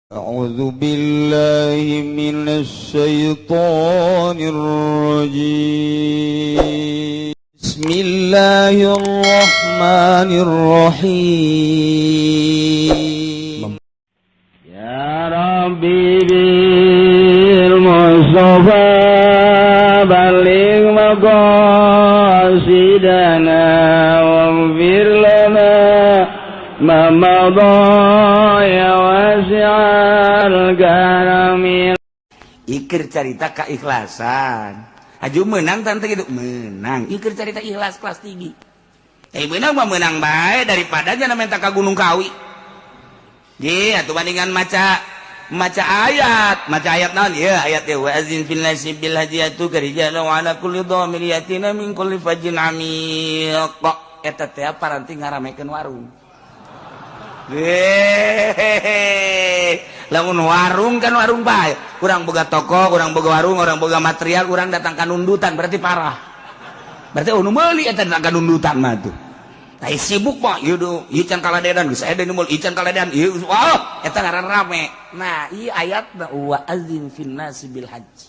أعوذ بالله من الشيطان الرجيم. بسم الله الرحمن الرحيم. يا ربي بالمصطفى بلغ مقاصدنا واغفر لنا ما مضى يا واسع الكرم. Ikir carita keikhlasan aju menang tante gitu menang, ikir carita ikhlas kelas tinggi. Eh, menang mah menang baik daripada jangan minta ke Gunung Kawi. Ji atuh bandingan maca maca ayat, maca ayat naon ya, ayat ya wa adzin fil nasi bil hajiyatu karijalan wa ala kulli dhamir yatina min kulli fajjin amiq. Eta teh paranti ngaramekeun warung. Hehehe, lamun warung kan warung bae, kurang boga toko, kurang boga warung, orang boga material, kurang datang ka nundutan, berarti parah. Berarti oh nu meuli eta datang ka nundutan mah tuh. Nah, sibuk mah ieu du, ieu can kaladedan geus aya nu meuli, ieu can kaladedan, ieu wah eta ngaran rame. Nah, ieu ayat wa adzin fin nasi bil hajj.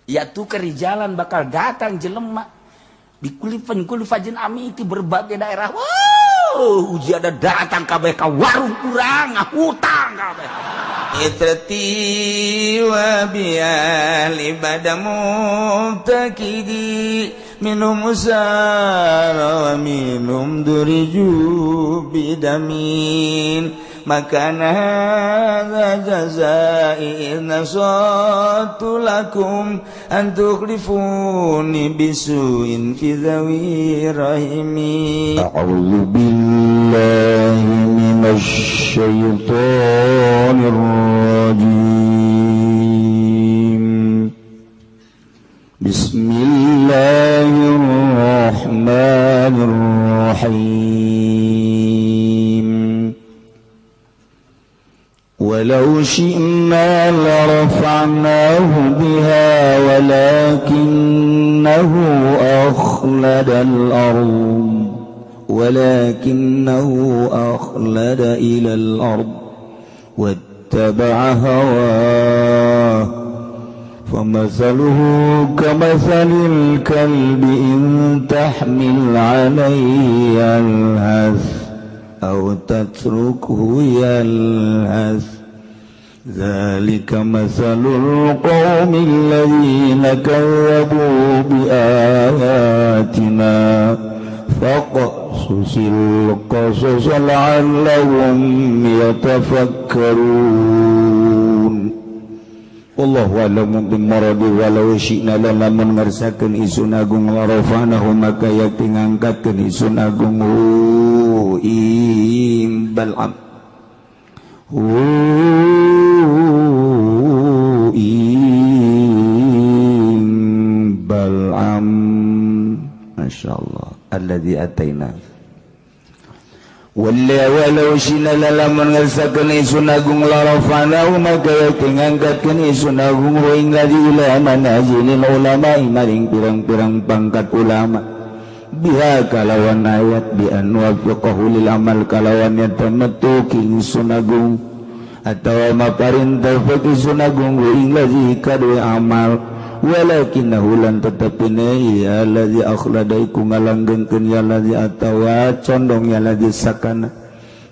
Ya tuh kerijalan bakal datang jelema di kulifan kulifajin ami itu berbagai daerah. Wow, uji ada datang kabeh ka warung urang, hutang kabeh. Itrati wa biali bada mubtakidi minum usara wa minum duriju bidamin maka hadza jazai in nasatu lakum an tukhlifuni bisuin fi dhawi rahimi. A'udzu billahi minasy syaithanir rajim. Bismillahirrahmanirrahim. ولو شئنا لرفعناه بها ولكنه أخلد الأرض ولكنه أخلد إلى الأرض واتبع هواه فمثله كمثل الكلب إن تحمل عليه يلهث أو تتركه يلهث ذلك مثل القوم الذين كذبوا بآياتنا فاقصص القصص لعلهم يتفكرون. Wallahu a'lamu bimuradi. Walau syi'na lamun ngersakeun isun agung larafanahu maka yakti ngangkatkeun isun agung hu ing Bal'am hu ing Bal'am. Masyaallah alladzi ataina wala walau syi'na lamun ngersakeun isun agung larafanahu maka yakti ngangkatkeun isun agung hu ing ladzi ila manazilil ulama maring pirang-pirang pangkat ulama biha kalawan ayat bi an wafiqahu lil amal kalawan yatamatu ingsun agung atawa maparintah ingsun agung ing ladzi kadue amal walakinahu lan tetepine ya ladzi akhlada iku ngalanggengkeun ya ladzi atawa condong ya ladzi sakana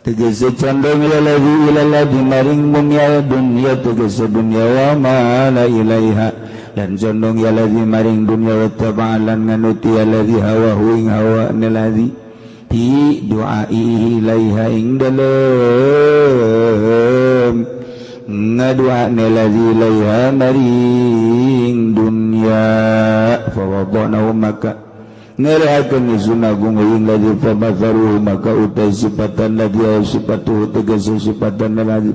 tegese condong ya ladzi ila ladzi maring dunya dunya tegese dunya wa ma la ilaiha dan condong ya ladzi maring dunya wa taba'alan nganuti ya ladzi hawa ing hawa ladzi bi du'aihi ilaiha ing dalem ngadua ladzi ilaiha maring dunya fa wadanahu maka ngerahakeun isun agung ing ladzi fa matharuhu maka utai sifatan ladzi sifatuhu tegese sifatan ladzi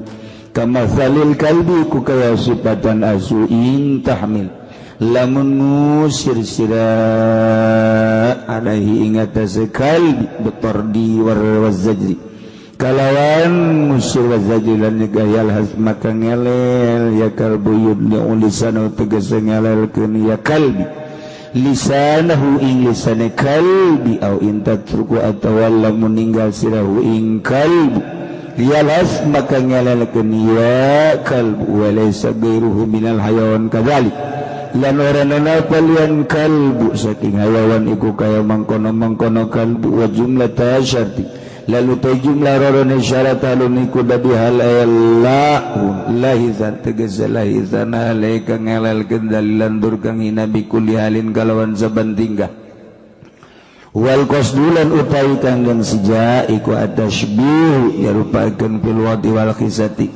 kama salil kalbi ku kaya sifatan asu in tahmil lamun ngusir sira alaihi ing atase kalbi betardi war wazajri kalawan ngusir wazajri lan nyegah has maka ngelel ya kalbu yudni ulisanu tegese ngelelkeun ya kalbi lisanahu ing lisane kalbi au in tatruku atawa lamun ninggal sirahu ing kalbi Lialas maka ngelelkeun ya kalbu wa laysa ghairuhu minal hayawan kadzalik lan ora napa lian kalbu saking hayawan iku kaya mangkono-mangkono kalbu wa jumlah tasyarti lalu ta jumlah rorone syarat alun iku dadi hal la lahizan tegese lahizan alaika ngelelkeun dalilan tur kang hina bikulli halin kalawan saben tingkah wal qasdulan utawi kanggan seja iku atashbih yarupakeun fil wadi wal khisati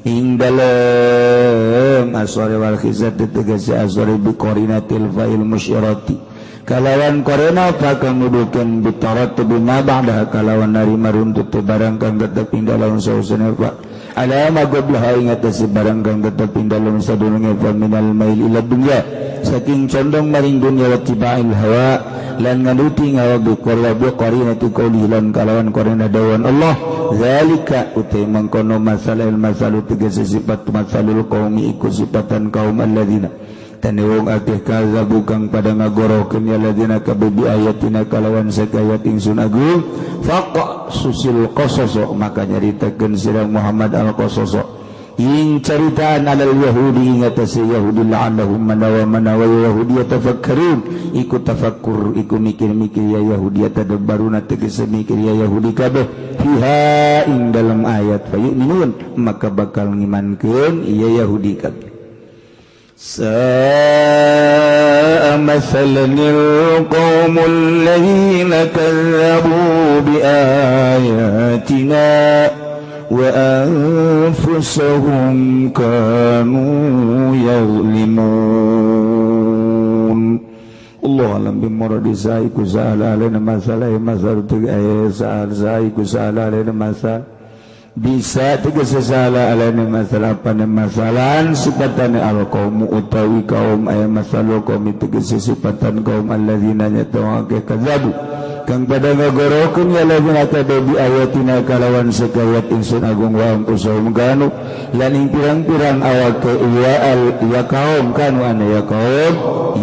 ing dalem aswari wal khisati tegese aswari bi qarinatil fa'il musyarati kalawan qarina fa kang nuduhkeun bitarat bima ba'da kalawan narima runtut barang kang tetep ing dalem sausana fa ala ma qablaha ing atase barang kang tetep ing dalem sadurunge fa minal mail ila dunya saking condong maring dunya wa tibail hawa lan nganuti ngawa bi qarinati qouli lan kalawan qarina dawan Allah zalika utai mangkono masalil masalu tegese sifat masalul qaumi iku sifatan kaum alladzina tane wong akeh kazabu kang pada ngagorokeun ya alladzina kabeh bi ayatina kalawan sakayat ingsun agung faqa susil qasas maka nyaritakeun sira Muhammad al qasas ing caritaan alal yahudi ingatasi yahudi la'allahum manawa manawa yahudi yatafakkarun iku tafakkur iku mikir-mikir ya yahudi yatadabbaruna tegese mikir ya yahudi kabeh fiha ing dalam ayat fayu'minun maka bakal ngimankeun ya yahudi kabeh sa'a masalanil qaumul ladzina kazzabu bi ayatina wa anfusahum kanu yazlimun. Allah alam bimuradi saiku sa'ala alaina masalah masal sa'al saiku sa'ala alaina masal bisa tegese sa'ala alaina masalah pane masalan sipatane al qaumu utawi kaum aya masalul qaumi tegese sipatan kaum alladzina nyatawake kadzabu kang pada ngagorokeun ya alladzina kadabi ayatina kalawan sakayat ingsun agung wa anfusahum kanu lan ing pirang-pirang awake ya al ya kaum kanu ana ya kaum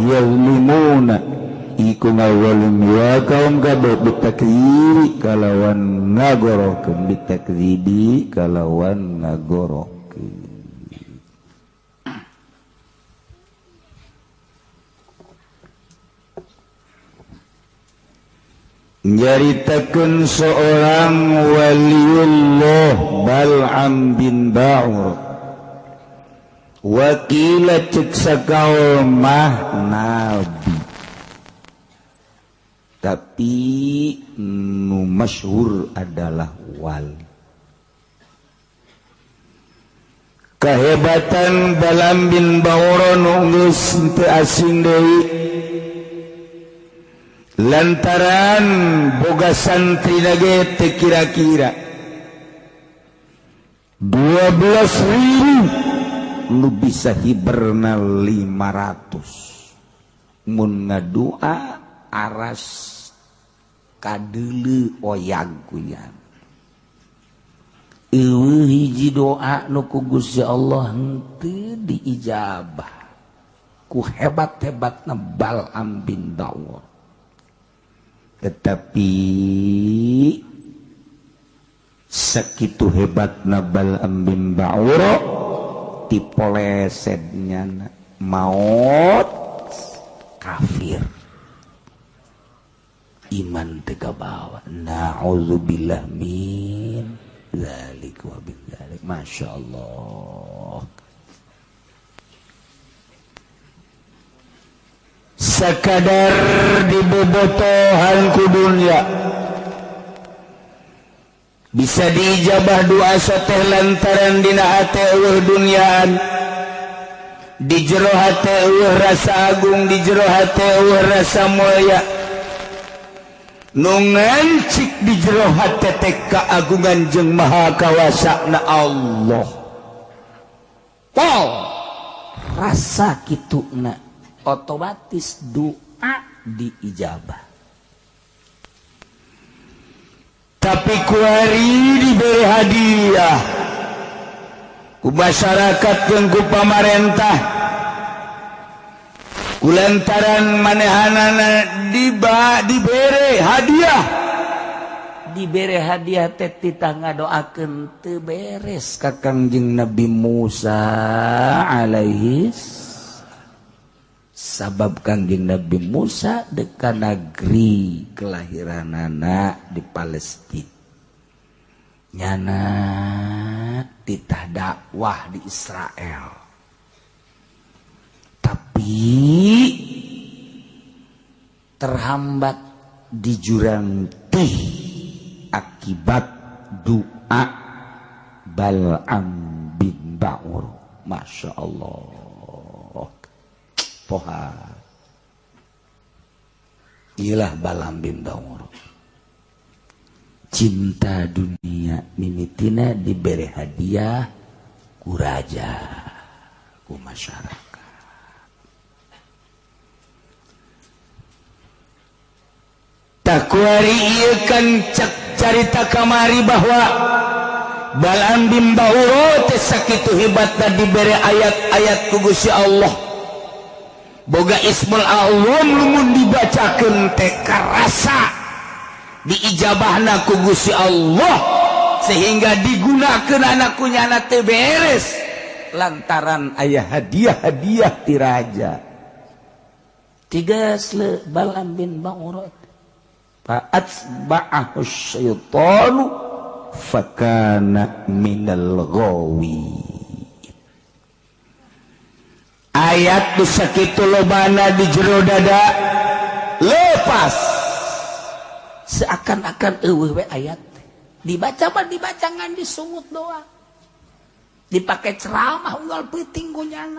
yazlimuna iku ngawalim ya kaum kabeh bitakdziri kalawan ngagorokeun bitakdzibi kalawan ngagorokeun. Nyaritakeun seorang waliullah Bal'am bin Ba'ur wakila cek sakaul mah nabi tapi nu masyhur adalah wali. Kehebatan Bal'am bin Ba'ur nu geus teu asing deui lantaran boga santri lagi teu kira-kira 12.000 nu bisa hiberna 500 mun ngadua aras kadeuleu oyag kuyan eueuh hiji doa nu ku Gusti Allah henteu diijabah ku hebat-hebatna Bal'am bin Ba'ur. Tetapi sekitu hebatna Bal'am bin Ba'ur dipolesetnya maut kafir iman teu kabawa. Na'udzubillah min dzalik wa bin dzalik. Masyaallah. Sekadar dibobotohan ku dunya bisa diijabah doa soteh lantaran dina hate eueuh dunyaan di jero hate eueuh rasa agung di jero hate eueuh rasa mulia nu ngancik di jero hate teh keagungan jeung maha kawasana Allah. Pol rasa kituna otomatis doa diijabah. Tapi kuari diberi hadiah ku masyarakat jeung ku pamarentah kulantaran manehanana diberi hadiah Dibere hadiah teh titah ngadoakeun teu beres ka Kangjeng Nabi Musa alaihi sabab Kangjeng Nabi Musa deka negeri kelahiranana di Palestina. Nyana titah dakwah di Israel. Tapi terhambat di jurang tih akibat doa Bal'am bin Ba'ur. Masya Allah. Poha. Iyalah Bal'am bin Ba'ur. Cinta dunia mimitina diberi hadiah ku raja, ku masyarakat. Takuari ieu kan cek carita kamari bahwa Bal'am bin Ba'ur teh sakitu hebatna diberi ayat-ayat ku Gusti Allah. Boga Ismul Azam lamun dibacakeun teh karasa diijabahna ku Gusti Allah sehingga digunakeun anak ku nyana teh beres lantaran aya hadiah-hadiah ti raja. Tiga sle Bal'am bin Ba'ur fa'atba'ahu syaitanu fakana minal ghawi. Ayat nu sakitu lobana di jero dada lepas seakan-akan eueuh we ayat dibaca mah dibaca ngan disungut doang, dipakai ceramah unggal peuting ku nyana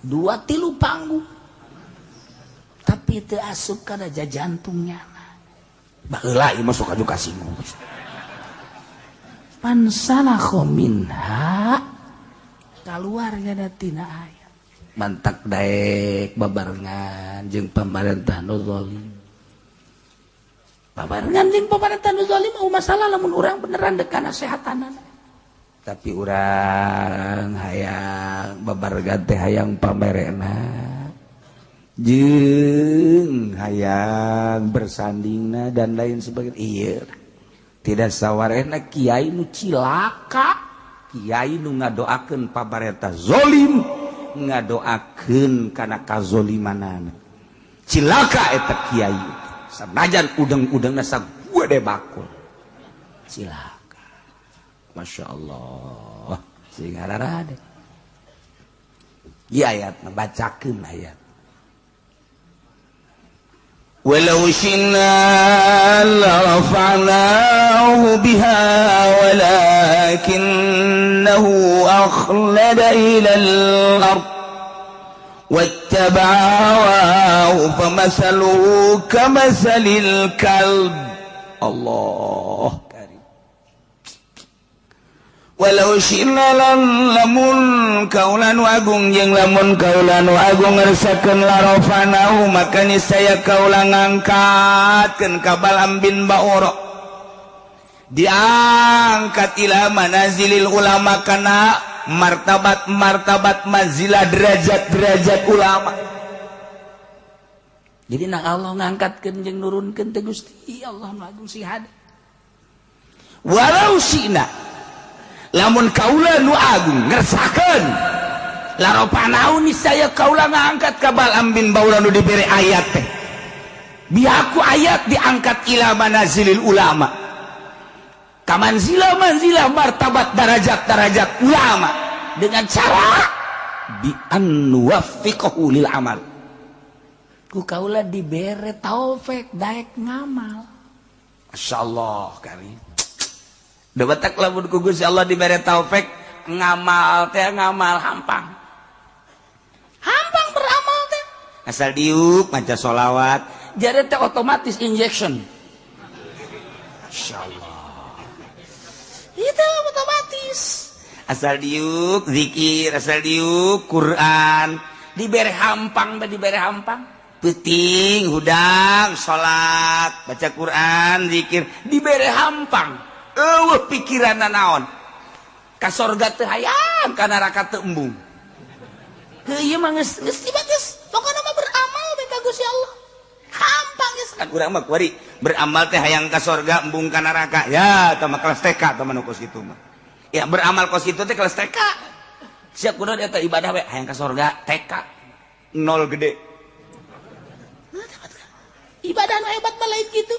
2-3 panggung tapi teu asup kana jantungnya. Baheula ieu mah sok aju kasinggung. Pansalakho minha kaluar nya tina ayat mantak daek babarengan jeung pamarentah nu zalim. Babarengan jeung pamarentah nu zalim mau masalah lamun urang beneran dek kana sehatanana. Tapi urang hayang babarengan teh hayang pamerena jeung hayang bersandingna dan lain sebagainya. Iya, tidak sawarehna kiai nu cilaka, kiai nu ngadoakeun pamarentah zalim, ngadoakeun kana kazolimanana. Cilaka eta kiai. Sanajan udeng-udengna sagede bakul. Cilaka. Masya Allah. Sing ararade. Ieu ayat bacakeun ayat. Walau syi'na larafa'nahu biha walakinnahu akhlada ilal ard wattaba'a hawahu famathaluhu kamathalil kalb. Allah karim. Walau syi'na lamun kaula nu agung jeung lamun kaula nu agung ngersakeun larafanahu maka niscaya kaula ngangkatkeun ka Bal'am bin Ba'ur diangkat ila manazilil ulama kana martabat-martabat manzilah derajat-derajat ulama. Jadi nang Allah ngangkatkeun jeung nurunkeun teh Gusti Allah nu agung sing hade. Walau syi'na lamun kaula nu agung ngersakeun laropanau niscaya kaula ngangkat ka Bal'am bin Ba'ur nu dibere ayat teh. Biaku ayat diangkat ila manazilil ulama. Kamanzilah manzilah martabat darajat-darajat ulama dengan cara bi an nuwaffiqahu lil amal. Ku kaula dibere taufik daek ngamal. Masyaallah kari. Debatak lamun ku Gusti Allah dibere taufik ngamal teh ngamal hampang. Hampang beramal teh. Asal diuk maca sholawat, jare teh otomatis injection. Masyaallah. Itu otomatis. Asal diuk zikir, asal diuk Quran, dibere hampang teh dibere hampang. Peuting hudang salat, baca Quran, zikir, dibere hampang. Eueuh pikiranna naon? Ka sorga teu hayang, ka neraka teu embung. Heuh ieu mah geus geus geus pokona mah beramal we ka Gusti Allah. Hampang geus kan urang mah kuari Beramal teh hayang ka sorga embung ka neraka. Ya, tah mah kelas TK tah mah nu kos kitu mah. Ya beramal kos kitu teh kelas TK. Siap kudu eta ibadah we hayang ka sorga TK. Nol gede. Ibadah nu hebat mah lain kitu.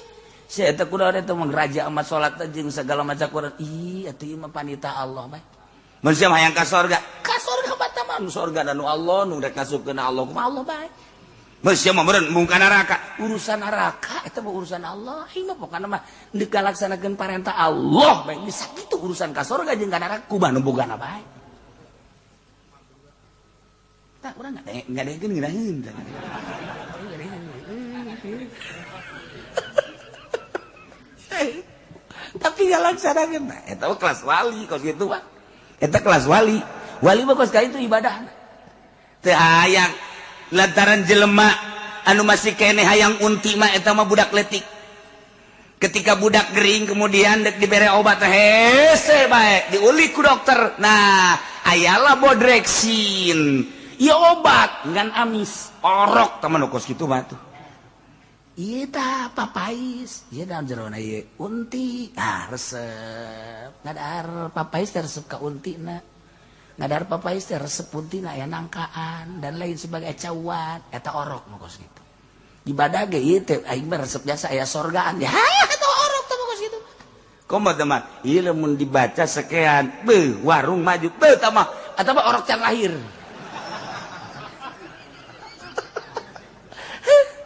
Sia eta kudu eta mah raja amat salat jeung segala macam Quran. Ih, atuh ieu mah panita Allah bae. Mun sia hayang ka sorga, ka sorga mah tah mah nu sorga nu Allah nu rek ngasupkeun Allah kumaha Allah bae. Manusia mah meureun embung ka neraka. Urusan neraka eta mah urusan Allah. Ieu mah pokona mah deuk ngalaksanakeun parentah Allah bae. Geus sakitu urusan ka sorga jeung ka neraka kumaha nu bogana bae. Tah urang ngadengekeun ngeunaheun tah. Tapi ngalaksanakeun tah eta mah kelas wali kos kitu mah. Eta kelas wali. Wali mah kos ka itu ibadahna. Teu hayang lantaran jelema anu masih keneh hayang unti mah eta mah budak letik. Ketika budak gering kemudian dek dibere obat hese bae diulik ku dokter. Nah, ayalah bodreksin. Ieu obat ngan amis, orok tah mah nu kos kitu mah tuh. Ieu tah papais, ieu dalam jerona ieu unti. Ah, resep. Ngadahar papais teh resep ka untina. Ngadar papais teh resep puntina aya nangkaan dan lain sebagai cawan eta orok nu kos kitu. Ibadah ge ieu teh aing mah resep jasa aya sorgaan ya eta orok teh kos kitu. Komo teh mah ieu lamun dibaca sekean beuh warung maju beuh tah mah eta mah orok can lahir.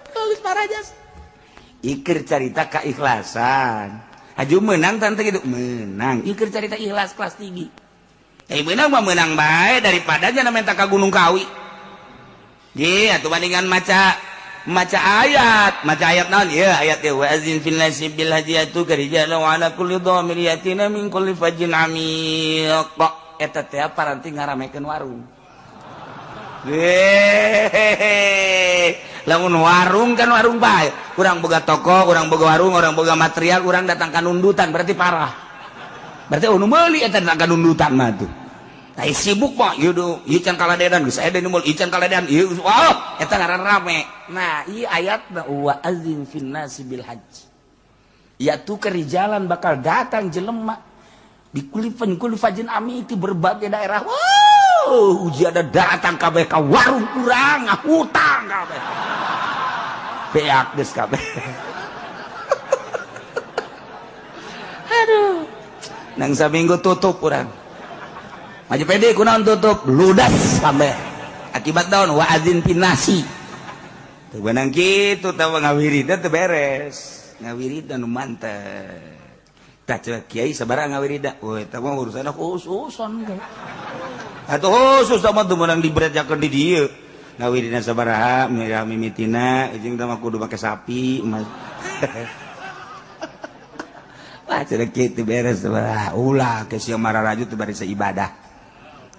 Geus parajas. Ikir carita kaikhlasan. Haju meunang tante kitu meunang. Ikir carita ikhlas kelas tinggi. Menang mah menang bae daripada jana minta ka Gunung Kawi. Ye atuh bandingan maca ayat, maca ayat naon? Ye ayat ye wa azin fil nasi bil hajiyatu karijala wa ala kulli dhamir yatina min kulli fajjin amiq. Eta teh paranti ngaramekeun warung. Hehehe. Lamun warung kan warung bae. Urang boga toko, urang boga warung, urang boga material, urang datang ka nundutan berarti parah. Berarti nu meuli eta datang ka nundutan mah tuh. Ai sibuk mah ieu du, ieu can kaladedan geus aya deui nu meuli, ieu can kaladedan ieu wah eta ngaran rame. Nah, ieu ayatna wa azin fin nasi bil hajj. Ya tu kerijalan bakal datang jelema di kulifan kulifajin ami di berbagai daerah. Wow, uji ada datang kabeh ka warung urang ngahutang kabeh. Beak geus kabeh. Aduh. Nang saminggu tutup urang. Maju pede kunaon tutup ludas kabeh. Akibat daun wa azin pinasi. Teu beunang kitu tah ngawiridan teu beres. Ngawiridan nu mantep. Tah ceuk kiai sabaraha ngawirida. Woi eta mah urusanna khususon. Atuh khusus mah teu meunang diberejakeun di dieu. Ngawirina sabaraha mirah mimitina jeung tah mah kudu make sapi. Wah ceuk kitu beres sabaraha. Ulah ke sia mararaju teu bari ibadah.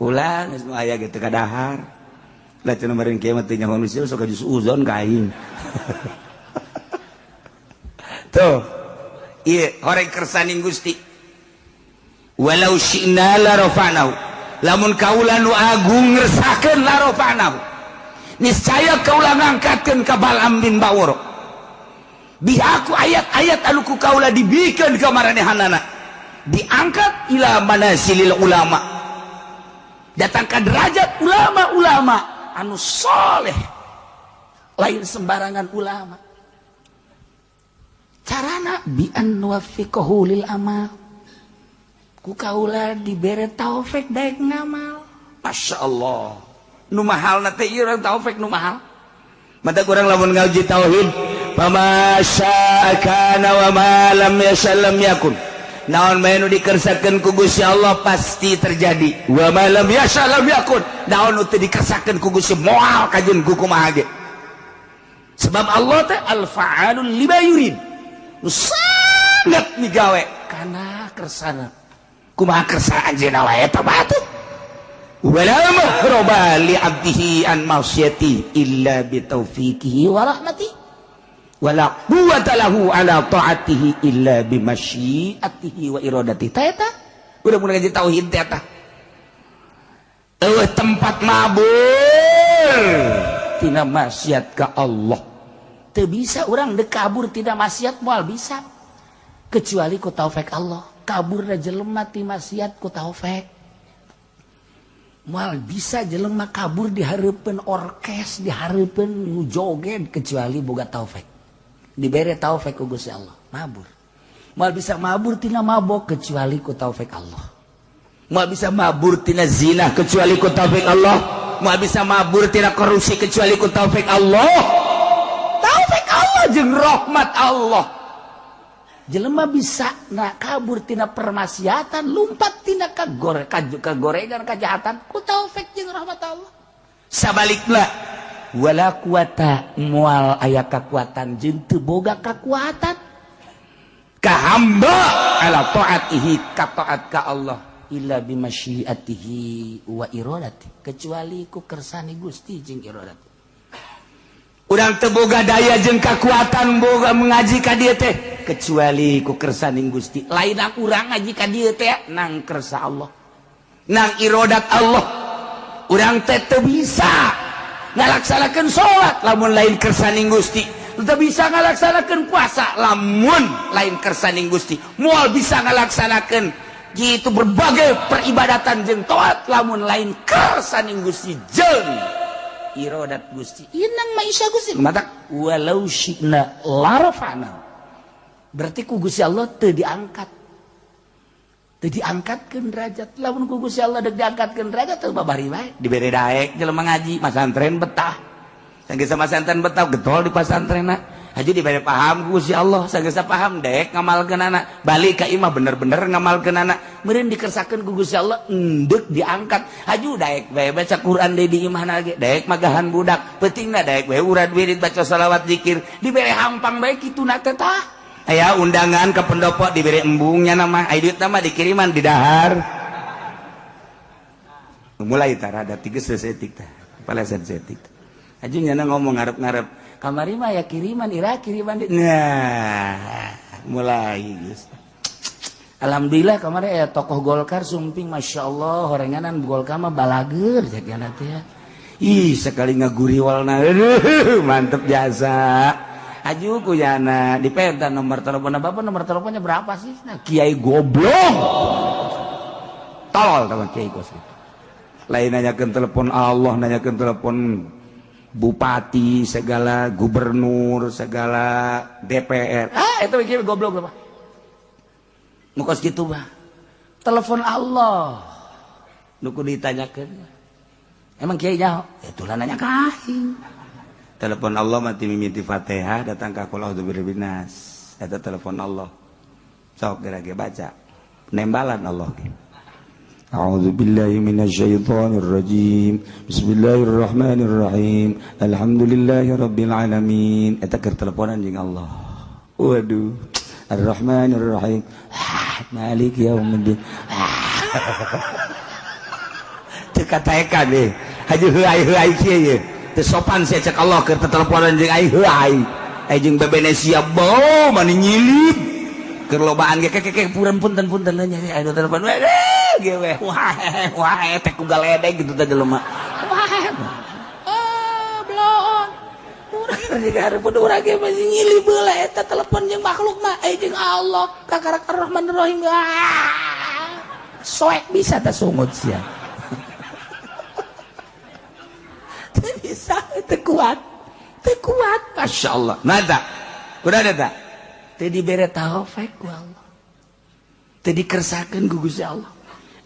Ulah geus nu aya ge teu kadahar. Lah cenah meureun kieu mah teu nyaho manusia sok jus uzon ka aing. Tuh. Ieu horeng kersaning Gusti. Walau syi'na la rafa'nahu. Lamun kaula nu agung ngersakeun la rafa'nahu. Niscaya kaula ngangkatkeun ka Bal'am bin Bawor. Bi aku ayat-ayat anu ku kaula dibikeun ka maranehanana. Diangkat ila manasilil ulama. Datang ke derajat ulama-ulama anu soleh, lain sembarangan ulama. Carana bi an nuwaffiqahu lil amal, ku kaula dibere taufik daek ngamal. Masya Allah, nu mahalna teh ieu urang taufik nu mahal. Mata kurang lamun ngaji tauhid, fama syaa kana wa ma lam yasha lam yakun. Naon bae nu dikersakeun ku Gusti Allah pasti terjadi. Wa ma lam yasha lam yakun. Naon nu teu dikersakeun ku Gusti moal kajeun ku kumaha ge. Sebab Allah teh al-fa'alul lima yurid. Nu sangat migawe kana kersana. Kumaha kersa anjeunna wae eta mah atuh. Wala mahraba li 'abdihi an ma'siyati illa bi taufiqihi wa rahmatihi. Wala quwwata lahu ala ta'atihi illa bi masyiatihi wa iradatihi. Ta eta udah mun ngaji tauhid teh eta. Eueuh tempat mabur tina maksiat ka Allah. Teu bisa urang dek kabur tidak maksiat moal bisa kecuali ku taufik Allah. Kabur da jelema ti maksiat ku taufik. Moal bisa jelema kabur di hareupeun orkes, di hareupeun nu joget kecuali boga taufik. Dibere taufik ku Gusti Allah, mabur. Moal bisa mabur tina mabok kecuali ku taufik Allah. Moal bisa mabur tina zina kecuali ku taufik Allah. Moal bisa mabur tina korupsi kecuali ku taufik Allah. Taufik Allah jeung rahmat Allah. Jelema bisa na kabur tina permaksiatan, lumpat tina kagorengan kejahatan ku taufik jeung rahmat Allah. Sabalikna wala quwata moal aya kakuatan jeung teu boga kakuatan ka hamba ala taatihi ka taat ka Allah illa bimasyiatihi wa iradati, kecuali ku kersane Gusti jeung iradat. Urang teu boga daya jeung kakuatan boga mengaji ka dieu teh kecuali ku kersaning Gusti. Lain urang ngaji ka dieu teh nang kersa Allah, nang irodat Allah. Urang teh teu bisa ngalaksanakeun salat lamun lain kersaning Gusti, teu bisa ngalaksanakeun puasa lamun lain kersaning Gusti, moal bisa ngalaksanakeun gitu berbagai peribadatan jeung taat lamun lain kersaning Gusti jeung irodat Gusti. Inang maisha Gusti matak walau syi'na larafa'na. Berarti ku Gusti Allah teu diangkat. Teu diangkatkeun derajat. Lamun ku Gusti Allah deuk diangkatkeun derajat teu babari bae. Dibere daek jelema ngaji masantren betah. Sanggeus masantren betah getol di pasantrenna. Haji dibere paham ku Gusti Allah, sanggeus paham daek ngamalkeunana. Balik ka imah bener-bener ngamalkeunana. Meureun dikersakeun ku Gusti Allah endeuk diangkat. Haju daek bae baca Quran deui di imahna ge, daek magahan budak, peutingna daek bae urad wirid baca selawat zikir, dibere hampang bae kituna teh tah. Aya undangan ke pendopo diberi embungnya nama, aya duit nama dikiriman di dahar. Mulai tah rada tiga sesetik tah, palesan setik. Haji nyana ngomong ngarep-ngarep, kamari mah ya kiriman, ira kiriman. Nah, mulai geus. Alhamdulillah kamari aya tokoh Golkar sumping, Masya Allah, horenganan Golkar mah balager jadiana teh. Ih, sekali ngaguriwalna, aduh, mantep jasa. Aju kuyana dipenta nomor telepon bapak, nomor teleponnya berapa sih? Nah, kiai goblok. Tolol teman kiai kos. Lain nanyakeun telepon Allah, nanyakeun telepon bupati segala, gubernur segala, DPR. Ah, itu kiai goblok apa? Nu kos kitu mah. Telepon Allah. Nu kudu ditanyakeun. Emang kiai nyaho? Itulah nanya ka aing. Telepon Allah mati mimiti Fatihah datang ka qul a'udzu birabbinas. Eta telepon Allah. Sok geura ge baca. Nembalan Allah ge. A'udzu billahi minasyaitonir rajim. Bismillahirrahmanirrahim. Alhamdulillahi rabbil alamin. Eta keur teleponan jeung Allah. Waduh. Arrahmanirrahim. Maliki yaumiddin. Teu kataekan deh. Haji heuai-heuai kieu ye. Teu sopan sia cek Allah keur teteleponan jeung aing heuai. Aing jeung bebene sia bau mani nyilip. Keur lobaan ge kekeke puran punten-punten nya aing telepon we ge we. Wah wah teh ku galedeg gitu teh jelema. Wah. Ah bloon. Urang jeung hareupeun urang ge masih nyilip heula eta telepon jeung makhluk mah aing jeung Allah kakarak Arrahmanirrahim. Ah. Soek bisa teh sungut sia. Bisa teu kuat Masya Allah. Nada kuda ada tak teu dibere taufik ku Allah, teu dikersakeun ku Gusti Allah.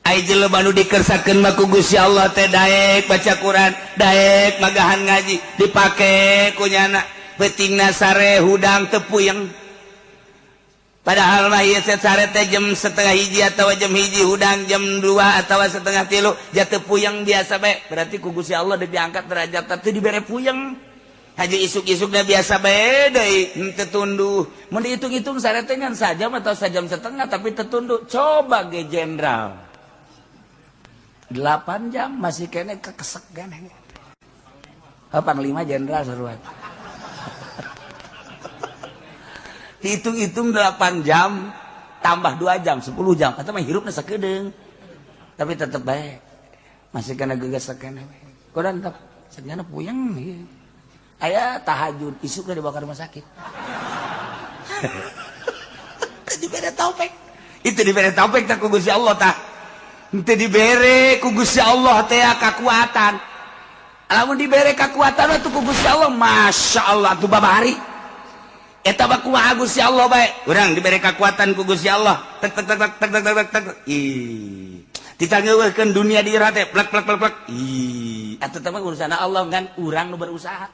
Ai jelema nu dikersakeun mah ku Gusti Allah teh daek baca Quran, daek magahan ngaji, dipake ku nyana peutingna sare hudang teu puyeng. Padahal mah ieu sare teh jam 12:30 atawa jam 1 hudang jam 2 atawa 2:30 jatuh puyeng biasa bae. Berarti ku Gusti Allah diangkat derajat teh dibere puyeng. Haji isuk-isukna biasa bae deui henteu tunduh. Mun dihitung-hitung sare teh ngan sajam atau sajam setengah tapi teu tunduh. Coba ge jenderal. 8 jam masih kene kekesek gane. Oh, panglima jenderal seruan. Hitung-hitung 8 jam tambah 2 jam 10 jam atau mah hirupna sakedeung. Tapi tetep bae masih kena gegesekan we. Kodan tetep sagana puyeng ieu. Aya tahajud isukna dibawa ke rumah sakit. Teu dibere taufik. Itu dibere taufik tah ku Gusti Allah tah. Teu dibere ku Gusti Allah teh kakuatan. Lamun dibere kakuatan atuh ku Gusti Allah, Masya Allah atuh babari. Eta mah kumaha Gusti Allah bae. Urang dibere kakuatan ku Gusti Allah. Tek tek tek tek tek tek tek. Ih. Ditangeuweuhkeun dunia di jero teh plek plek plek plek. Ih, atuh teh mah urusan Allah kan urang nu berusaha.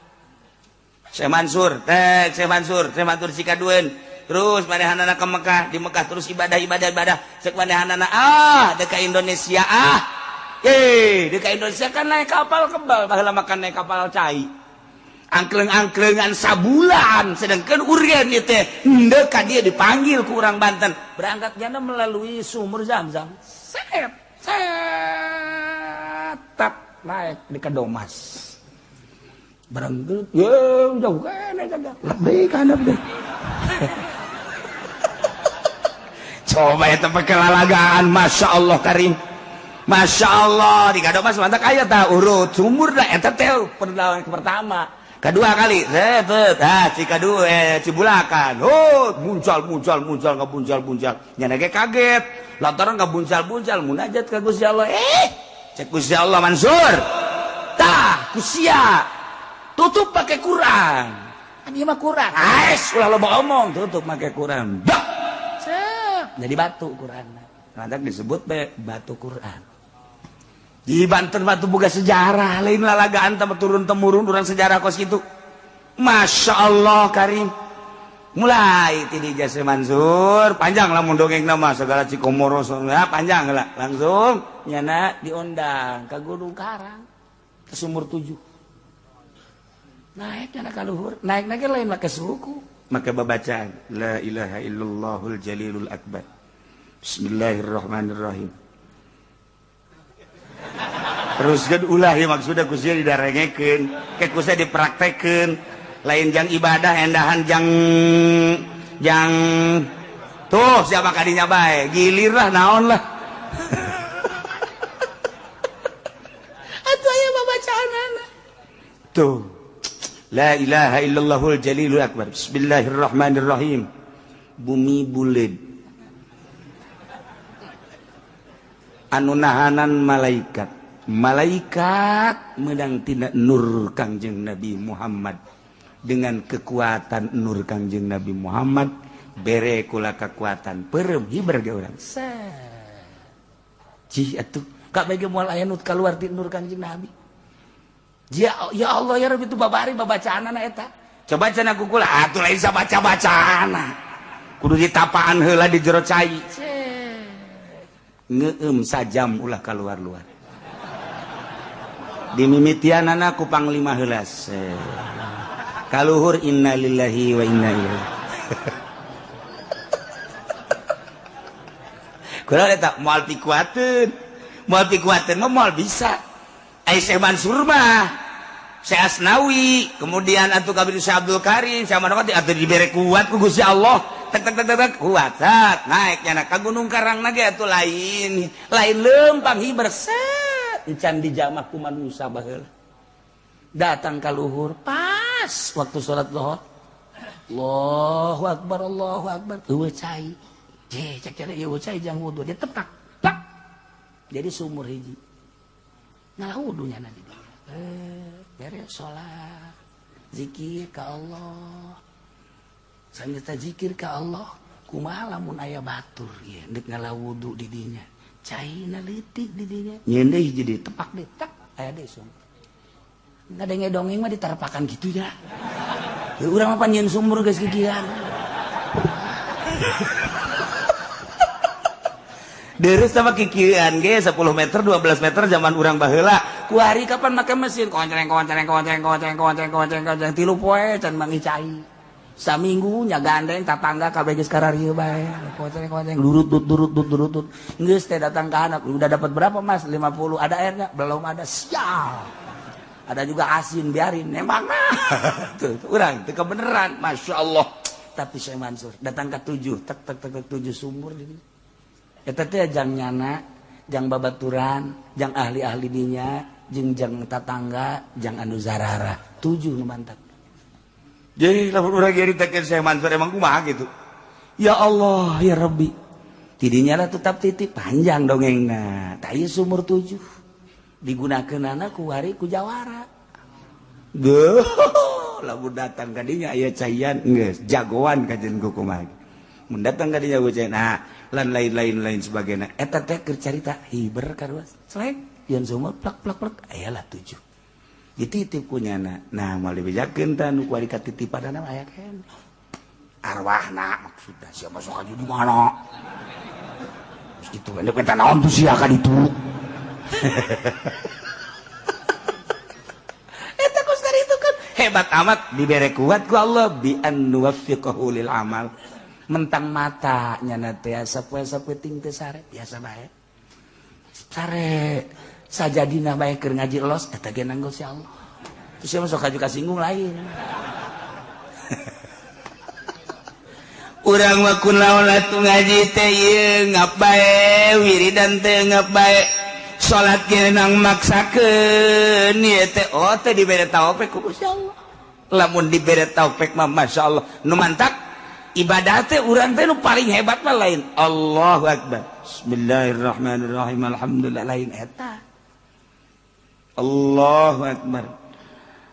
Syekh Mansur, tek Syekh Mansur, Syekh Mansur sikadueun. Terus manehanana ke Mekah, di Mekah terus ibadah ibadah ibadah. Cek manehanana ah deka Indonesia ah. Deka Indonesia kan naik kapal kebal, baheula makan naik kapal cai. Angkleng-angklengan sabulan, sedangkan urgen ieu teh henteu ka dia dipanggil ku urang Banten. Berangkat jana melalui sumur Zam-Zam. Set, set, tap naik di Kadomas. Berangkat, ye jauh kan eta lebih kana deh. Coba eta pakai lalagaan, Masya Allah karim. Masya Allah, di Kadomas mantap aya tah urut sumur dah eta teh perlawan pertama. Kedua kali, set, ah Cikadu Cibulakan. Oh, muncal muncal muncal ngabuncal buncal. Nya ge kaget. Lantaran ngabuncal buncal munajat ka Gusti Allah. Cek Gusti Allah Mansur. Tah, kusia. Tutup pakai Quran. Kan ieu mah Quran. Ais, ulah loba omong, tutup pakai Quran. Dak. Cek, jadi batu Quran. Lantak disebut be batu Quran. Di Banten batu boga sejarah, lain lalagaan tambah turun temurun urang sejarah kos kitu. Masya Allah karim. Mulai ti di Jase Mansur, panjang lamun dongeng nama segala Cikomoro ya, panjang lah. Langsung nyana diundang ke Gunung Karang ke Sumur 7. Naik nyana ka luhur, naik-naik lain make suku, make babacaan la ilaha illallahul jalilul akbar. Bismillahirrahmanirrahim. Terus kan ulah ya maksudnya kusia didarengekeun, ke kusia dipraktekeun, lain jang ibadah endahan jang jang tuh siapa kadinya bae, gilir lah naon lah. Atuh aya babacaanana. Tuh. La ilaha illallahul jalilul akbar. Bismillahirrahmanirrahim. Bumi buleud. Anu nahanan malaikat. Malaikat menang tina nur Kangjeng Nabi Muhammad. Dengan kekuatan nur Kangjeng Nabi Muhammad bere kula kekuatan perem hiber ge urang. Cih atuh kabeh ge moal aya nu kaluar ti nur Kangjeng Nabi. Ya, ya Allah ya Rabbi itu babari babacaanana eta. Coba cenah ku kula atuh lain sabaca-bacaana. Kudu ditapaan heula di jero cai. Ngeum sajam ulah kaluar-luar. Dimimitianana ku panglima heula. Kaluhur innalillahi wa inna ilaihi. Kula eta moal pikuateun. Moal pikuateun mah moal bisa. Syekh Mansur mah, Syekh Asnawi, kemudian atuh kabir Syekh Abdul Karim, Syekh Manawati atuh dibere kuat ku Gusti Allah. Tek tek tek tek kuat sat naik nyana ka Gunung Karang ge atuh lain, lain leumpang hiber set encan dijamah ku manusa baheula. Datang ka luhur pas waktu salat zuhur. Allahu akbar Allahu akbar. Eueuh cai. Je cek cek eueuh cai jang wudu dia tepak. Plak. Jadi sumur hiji. Nah wudunya nanti dia beres sholat zikir ka Allah sambil zikir ka Allah kumaha lamun aya batur ieu deuk ngala wudu di dinya caina leutik di dinya nyeun deui jadi tepak deui tak aya deui sumur ngadenge dongeng mah ditarpakan kitu ya urang mah pan nyeun sumur geus kikian. Deres sama kikian ge 10 meter 12 meter zaman urang baheula. Kuari kapan make mesin koncreng koncreng koncreng koncreng koncreng koncreng koncreng tilu poe can manggih cai. Saminggu nya gandeng tatangga kabeh geus kararieu bae. Koncreng koncreng durut dut durut dut durut dut. Geus teh datang ka anak, udah dapat berapa Mas? 50. Ada airnya? Belum ada. Sial. Ada juga asin biarin emang. Tuh urang teu kebeneran, Masya Allah. Tapi Syekh Mansur datang ke 7, tek tek tek 7 sumur di dieu. Eta teh jang nyana, jang babaturan, jang ahli-ahli dinya, jeung jang tatangga, jang anu zarara. 7 nu mantak. Jadi lamun urang nyaritakeun Syekh Mansur emang kumaha gitu. Ya Allah ya Rabbi. Tidinya lah tetap titip panjang dongengna. Tah ieu sumur 7 digunakeunana ku wari ku jawara. Duh, lamun datang ka dinya aya caian geus jagoan kajen ku kumaha. Mun datang ka dinya ku cai nah lan lain-lain lain sebagainya. Eta teh keur carita hiber karuas. Selek yeun sumur plak plak plak aya lah 7. Dititip ku nyana. Nah, moal dibejakeun tah nu kuari katitipanana aya keneh. Arwahna maksudna sia masuk aja di mana? Terus gitu kan kita naon tuh sia ka ditu. Eta kos dari itu kan hebat amat dibere kuat ku Allah bi an nuwaffiqahu lil amal. Mentang mata nyana teh sapoe-sapoe ting teh sare biasa bae. Sare sajadina bae keur ngaji los eta ge nanggul si Allah. Terus sia masuk ka kasinggung lain. Urang mah kun lawan atuh ngaji teh ieu ngap bae, wiridan teh ngap bae, salat ge nang maksakeun ieu teh oh teh dibere taufik ku Gusti Allah. Lamun dibere taufik mah masyaallah nu mantak ibadah teh urang teh nu paling hebat mah lain Allahu akbar. Bismillahirrahmanirrahim alhamdulillah lain eta. Allahu akbar.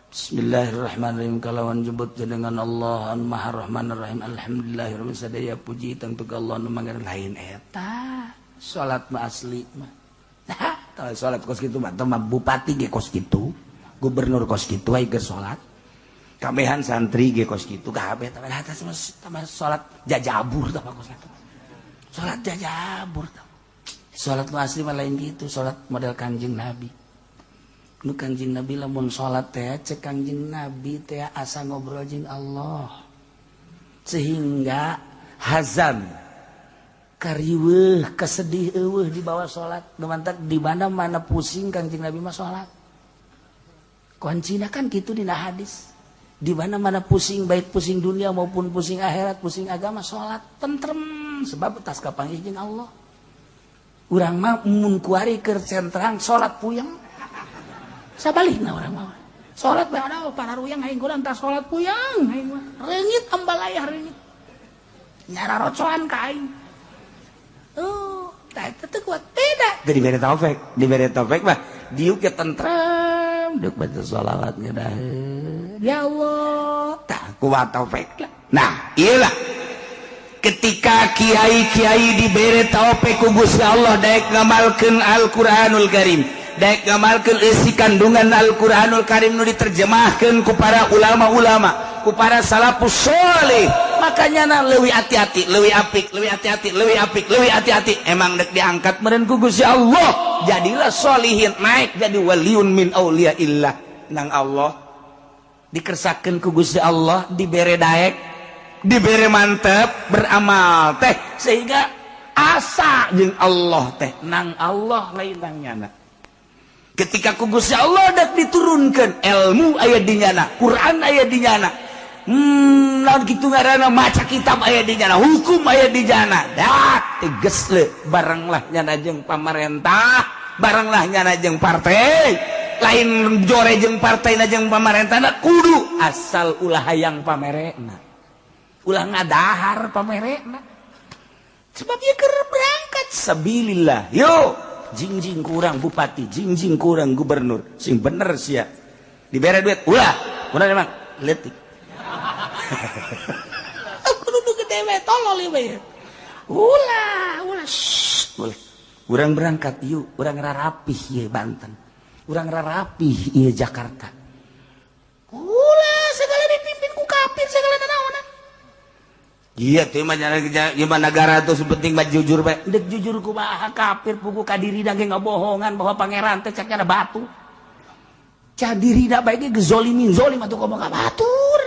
Bismillahirrahmanirrahim kalawan jebut jenengan Allah an Maha Rahmanir Rahim alhamdulillahirabbil sadaya puji tangtu Allah nu mangga lain eta salat mah asli mah. Nah, tah salat kos kitu mah teh bupati ge kos kitu, gubernur kos kitu aya ge salat. Kabehan santri ge kos kitu kabeh tah atas mah salat jajabur tah kos kitu. Salat jajabur tah. Salat mah asli mah lain kitu, salat model Kanjeng Nabi. Nu Kanjeng Nabi lamun salat teh cek Kanjeng Nabi teh asa ngobrol jeung Allah. Sehingga hazan kariweuh kesedih eueuh di bawah salat. Nu mantak di mana-mana pusing Kanjeng Nabi mah salat. Kuncina kan kitu dina hadis. Di mana-mana pusing baik pusing dunia maupun pusing akhirat, pusing agama salat tentrem sebab tas kapanggih jeung Allah. Urang mah mun kuari keur sentrang salat puyeng. Sabalikna urang mah. Salat bae ada para ruyang aing kurang tah salat puyeng aing mah. Reungit ambalayah reungit. Nyara rocoan ka aing. Oh, tah eta teu kuat beda. Teu dibere taufik, dibere taufik mah diuk ge tentrem, diuk baca sholawat ngeudaheun. Ya Allah, tah kuat taufik lah. Nah, ieu lah. Ketika kiai-kiai dibere taufik ku Gusti Allah daek ngamalkeun Al-Qur'anul Karim. Daek ngamalkeun isi kandungan Al-Qur'anul Karim nu diterjemahkeun ku para ulama-ulama, ku para salafus sholih. Makanya na leuwih hati-hati, leuwih apik, leuwih hati-hati, leuwih apik, leuwih hati-hati. Emang dek diangkat meureun ku Gusti Allah, jadilah sholihin, naik jadi waliun min auliyaillah nang Allah. Dikersakeun ku Gusti Allah, dibere daek, dibere mantep beramal teh sehingga asa jeung Allah teh nang Allah lain nang nyana. Ketika ku Gusti Allah dak diturunkan ilmu aya di nyana, Quran aya di nyana. Naon kitu ngaranna maca kitab aya di nyana, hukum aya di nyana. Dak tegas le barenglah nyana jeung pamarentah, barenglah nyana jeung partai. Lain jore jeung partai jeung pamarentahna kudu asal ulah hayang pamerekna. Ulah ngadahar pamerekna. Sebab ieu keur berangkat sabilillah. Yo jingjing kurang bupati, jingjing kurang gubernur, sing bener sia. Dibere duit, ulah, ulah emang leutik. Aku duduk gede we, tolol ieu. Ulah, ulah, shh, ulah. Urang berangkat yuk, urang rarapih ieu Banten. Urang rarapih ieu Jakarta. Ulah, segala dipimpin ku kafir, segala nanaonan. Iya tuh mah gimana negara tuh sepenting mah jujur bae. Dek jujur kumaha kafir pugu ka dirina ge ngabohongan bahwa pangeran teh cek batu. Ca dirina bae ge gezolimin zolim atuh komo ka batur.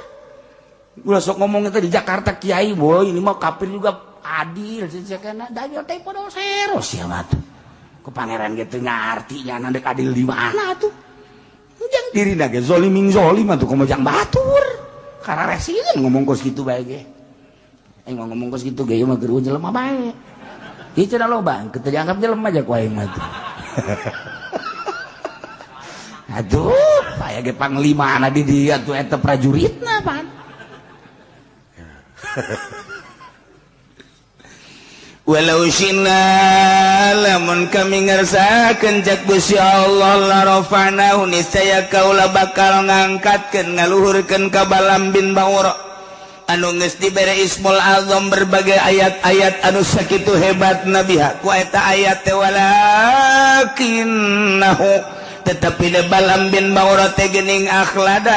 Ulah sok ngomong teh di Jakarta kiai boy ini mah kafir juga adil cekna danyol teh podo sero sia mah tuh. Ku pangeran ge teu ngarti nya dek adil di mana atuh. Jang dirina ge zolimin zolim atuh komo jang batur. Kararesieun ngomong kos kitu bae ge. Aing mah ngomong kos kitu ge ieu mah geureuh jelema bae. Ieu cenah loba, teu dianggap jelema aja ku aing mah tuh. Aduh, aya ge panglimana di dieu atuh eta prajuritna pan. Walau syina lamun kami ngersakeun cak Gusti Allah la rafa'nahu niscaya kaula bakal ngangkatkeun ngaluhurkeun ka Balam bin Baura anu geus dibere Ismul Azam berbagai ayat-ayat anu sakitu hebat nabiha ku eta ayat teh walakinnahu tetapi de Balam bin Baura teh geuning akhlada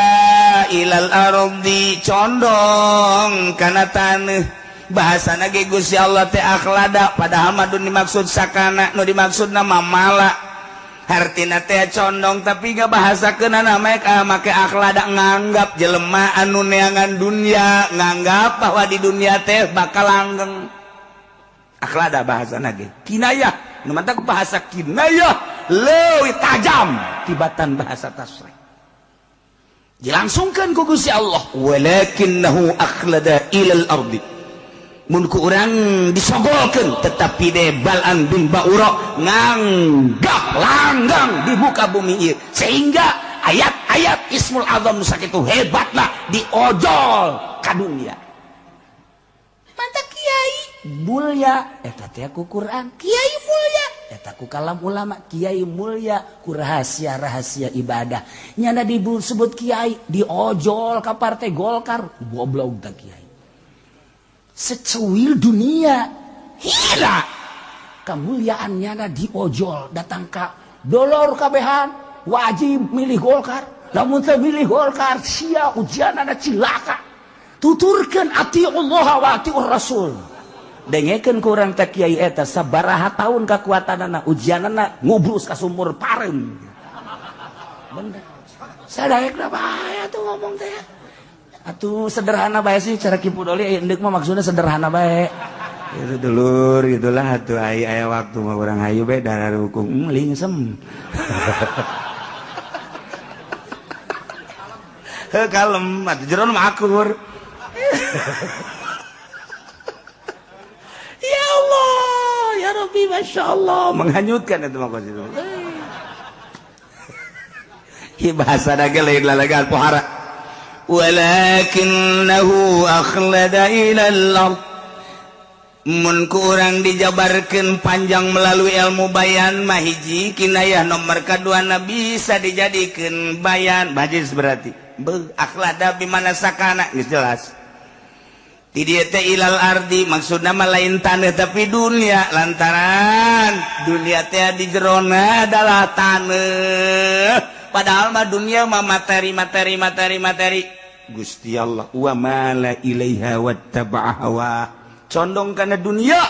ilal ardi condong kana taneuh. Bahasana ge Gusti Allah teh akhlada padahal mah dimaksud sakana nu dimaksudna mah mala hartina teh condong tapi gak bahasakeunana make akhlada nganggap jelema anu neangan dunia nganggap bahwa di dunia teh bakal langgeng. Akhlada bahasana ge kinayah nu mantak bahasa kinayah leuwih tajam tibatan bahasa tasrih dilangsungkeun ku Gusti Allah walakinnahu akhlada ilal ardi mun ku urang disogolkeun tetapi de Balam bin Baura nganggap langgang di muka bumi ieu sehingga ayat-ayat Ismul Azam sakitu hebatna diojol ka dunia. Mantap kiai mulya eta teh ku Quran, kiai mulya eta ku kalam ulama, kiai mulya ku rahasia-rahasia ibadah. Nyana disebut kiai diojol ka partai Golkar, goblok teh kiai. Secuil dunia hila kemuliaannya na diojol datang ka dolor kabehan wajib milih Golkar lamun teu milih Golkar sia ujianana cilaka tuturkeun atiullah wa atiur rasul dengekeun ku urang teh kiai eta sabaraha taun kakuatanana ujianana ngubrus ka sumur pareum bener sadaekna bae atuh ngomong teh. Atuh sederhana bae sih cara Ki Pudoli endek mah maksudnya sederhana bae. Itu dulur gitulah atuh aya waktu mah urang hayu bae darah hukum lingsem. Heuh kalem atuh jeron mah akur. Ya Allah, ya Rabbi, Masya Allah, menghanyutkan itu mah kos itu. Ieu bahasa da ge lain lalagan pohara. Walakinnahu akhlada ilal ard mun ku urang dijabarkeun panjang melalui ilmu bayan mah hiji kinayah nomor kaduana bisa dijadikeun bayan bajis berarti akhlada bimana sakana geus jelas di dieu teh ilal ardi maksudna mah lain taneuh tapi dunia lantaran dunia teh di jerona adalah taneuh. Padahal mah dunia mah materi materi materi materi Gusti Allah wa mala ilaiha wattaba'a hawa condong kana dunia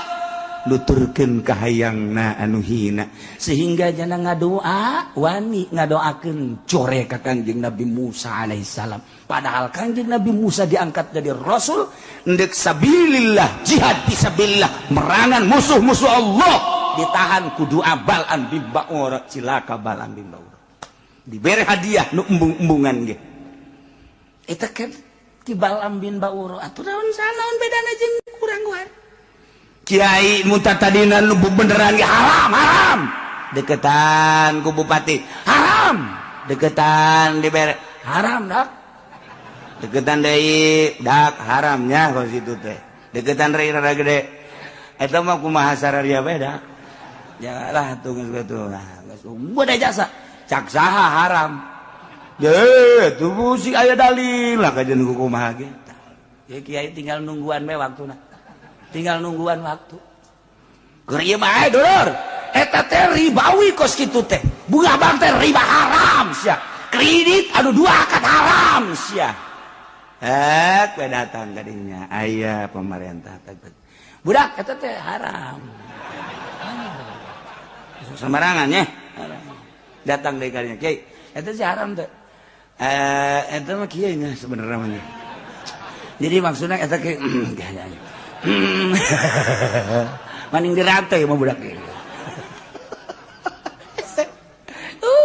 nuturkeun kahayangna anu hina sehingga jana ngadoa wani ngadoakeun core ka Kangjeng Nabi Musa alaihissalam padahal Kangjeng Nabi Musa diangkat jadi rasul ndek sabilillah jihad fisabilillah merangan musuh-musuh Allah ditahan ku doa Balam bin Baura cilaka Balam bin Baura diberi hadiah nu embung-embungan ge eta kan ki Balam bin Baura atuh naon sanaon bedana jeung kurang guar kiai muta tadina nu beneran ge haram haram deketan ku bupati haram deketan dibere haram dak deketan deui dak haramnya kos kitu teh deketan deui rada gede eta mah kumaha sararia bae dak janganlah tuh geus kitu lah geus udah jasa cak saha haram deh tuh sih aya dalil lah kajian kumaha ge ya kiai tinggal nungguan we waktuna tinggal nungguan waktu keur ieu mah dulur eta teh ribawi kos kitu teh bunga bank teh riba haram sia kredit anu dua akad haram sia ek we datang ka dinya aya pemerintah budak eta teh haram sembarangan nya datang dari kalinya kiai eta sih haram teh eta mah kiai nya sebenarnya mah jadi maksudnya eta kiai maning dirantai mah budak ieu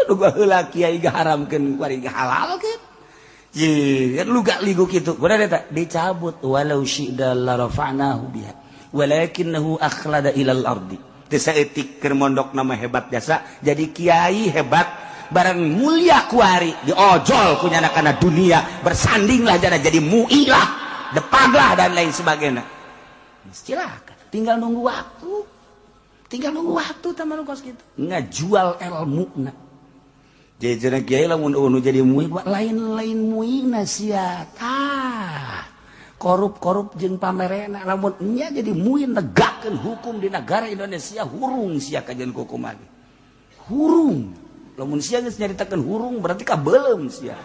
duga heula kiai gaharamkeun kuari halalkeun ye kan luga ligu kitu bener eta dicabut walau syi'da la rafa'nahu biha walakinnahu akhlada ilal ardi teu saeutik keur mondok nama hebat jasa jadi kiai hebat barang mulia kuari diojol ku nyana kana dunia bersandinglah jana jadi muilah lah, depag lah dan lain sebagainya. Silakan, tinggal nunggu waktu. Tinggal nunggu waktu teman kos gitu. Ngajual ilmu na. Jadi kiai lamun nu jadi mui lain-lain muina sia. Tah. Korup-korup jeung pamerena lamun nya jadi mui negakkeun hukum di negara Indonesia hurung sia kajian kumaha. Hurung. Lamun sia geus nyaritakeun hurung berarti kabeuleum sia.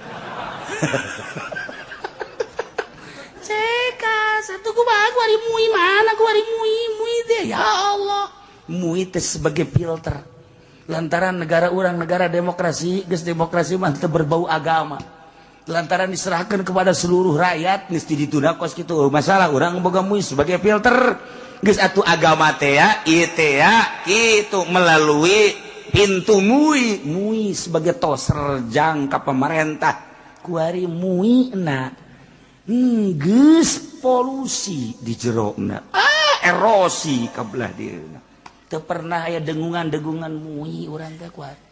Ceka satu kumaha kuari mui mana kuari mui mui teh ya Allah. Mui teh sebagai filter. Lantaran negara urang negara demokrasi, geus demokrasi mah teu berbau agama. Lantaran diserahkan kepada seluruh rakyat geus ditunda kos kitu. Masalah urang boga MUI sebagai filter. Geus atuh agama teh ya, ieu teh ya, kitu melalui pintu MUI. MUI sebagai toser jangka pemerintah. Kuari MUI na geus polusi di jerona. Ah, erosi ka belah dieuna. Teu pernah aya dengungan-dengungan MUI urang teh kuari.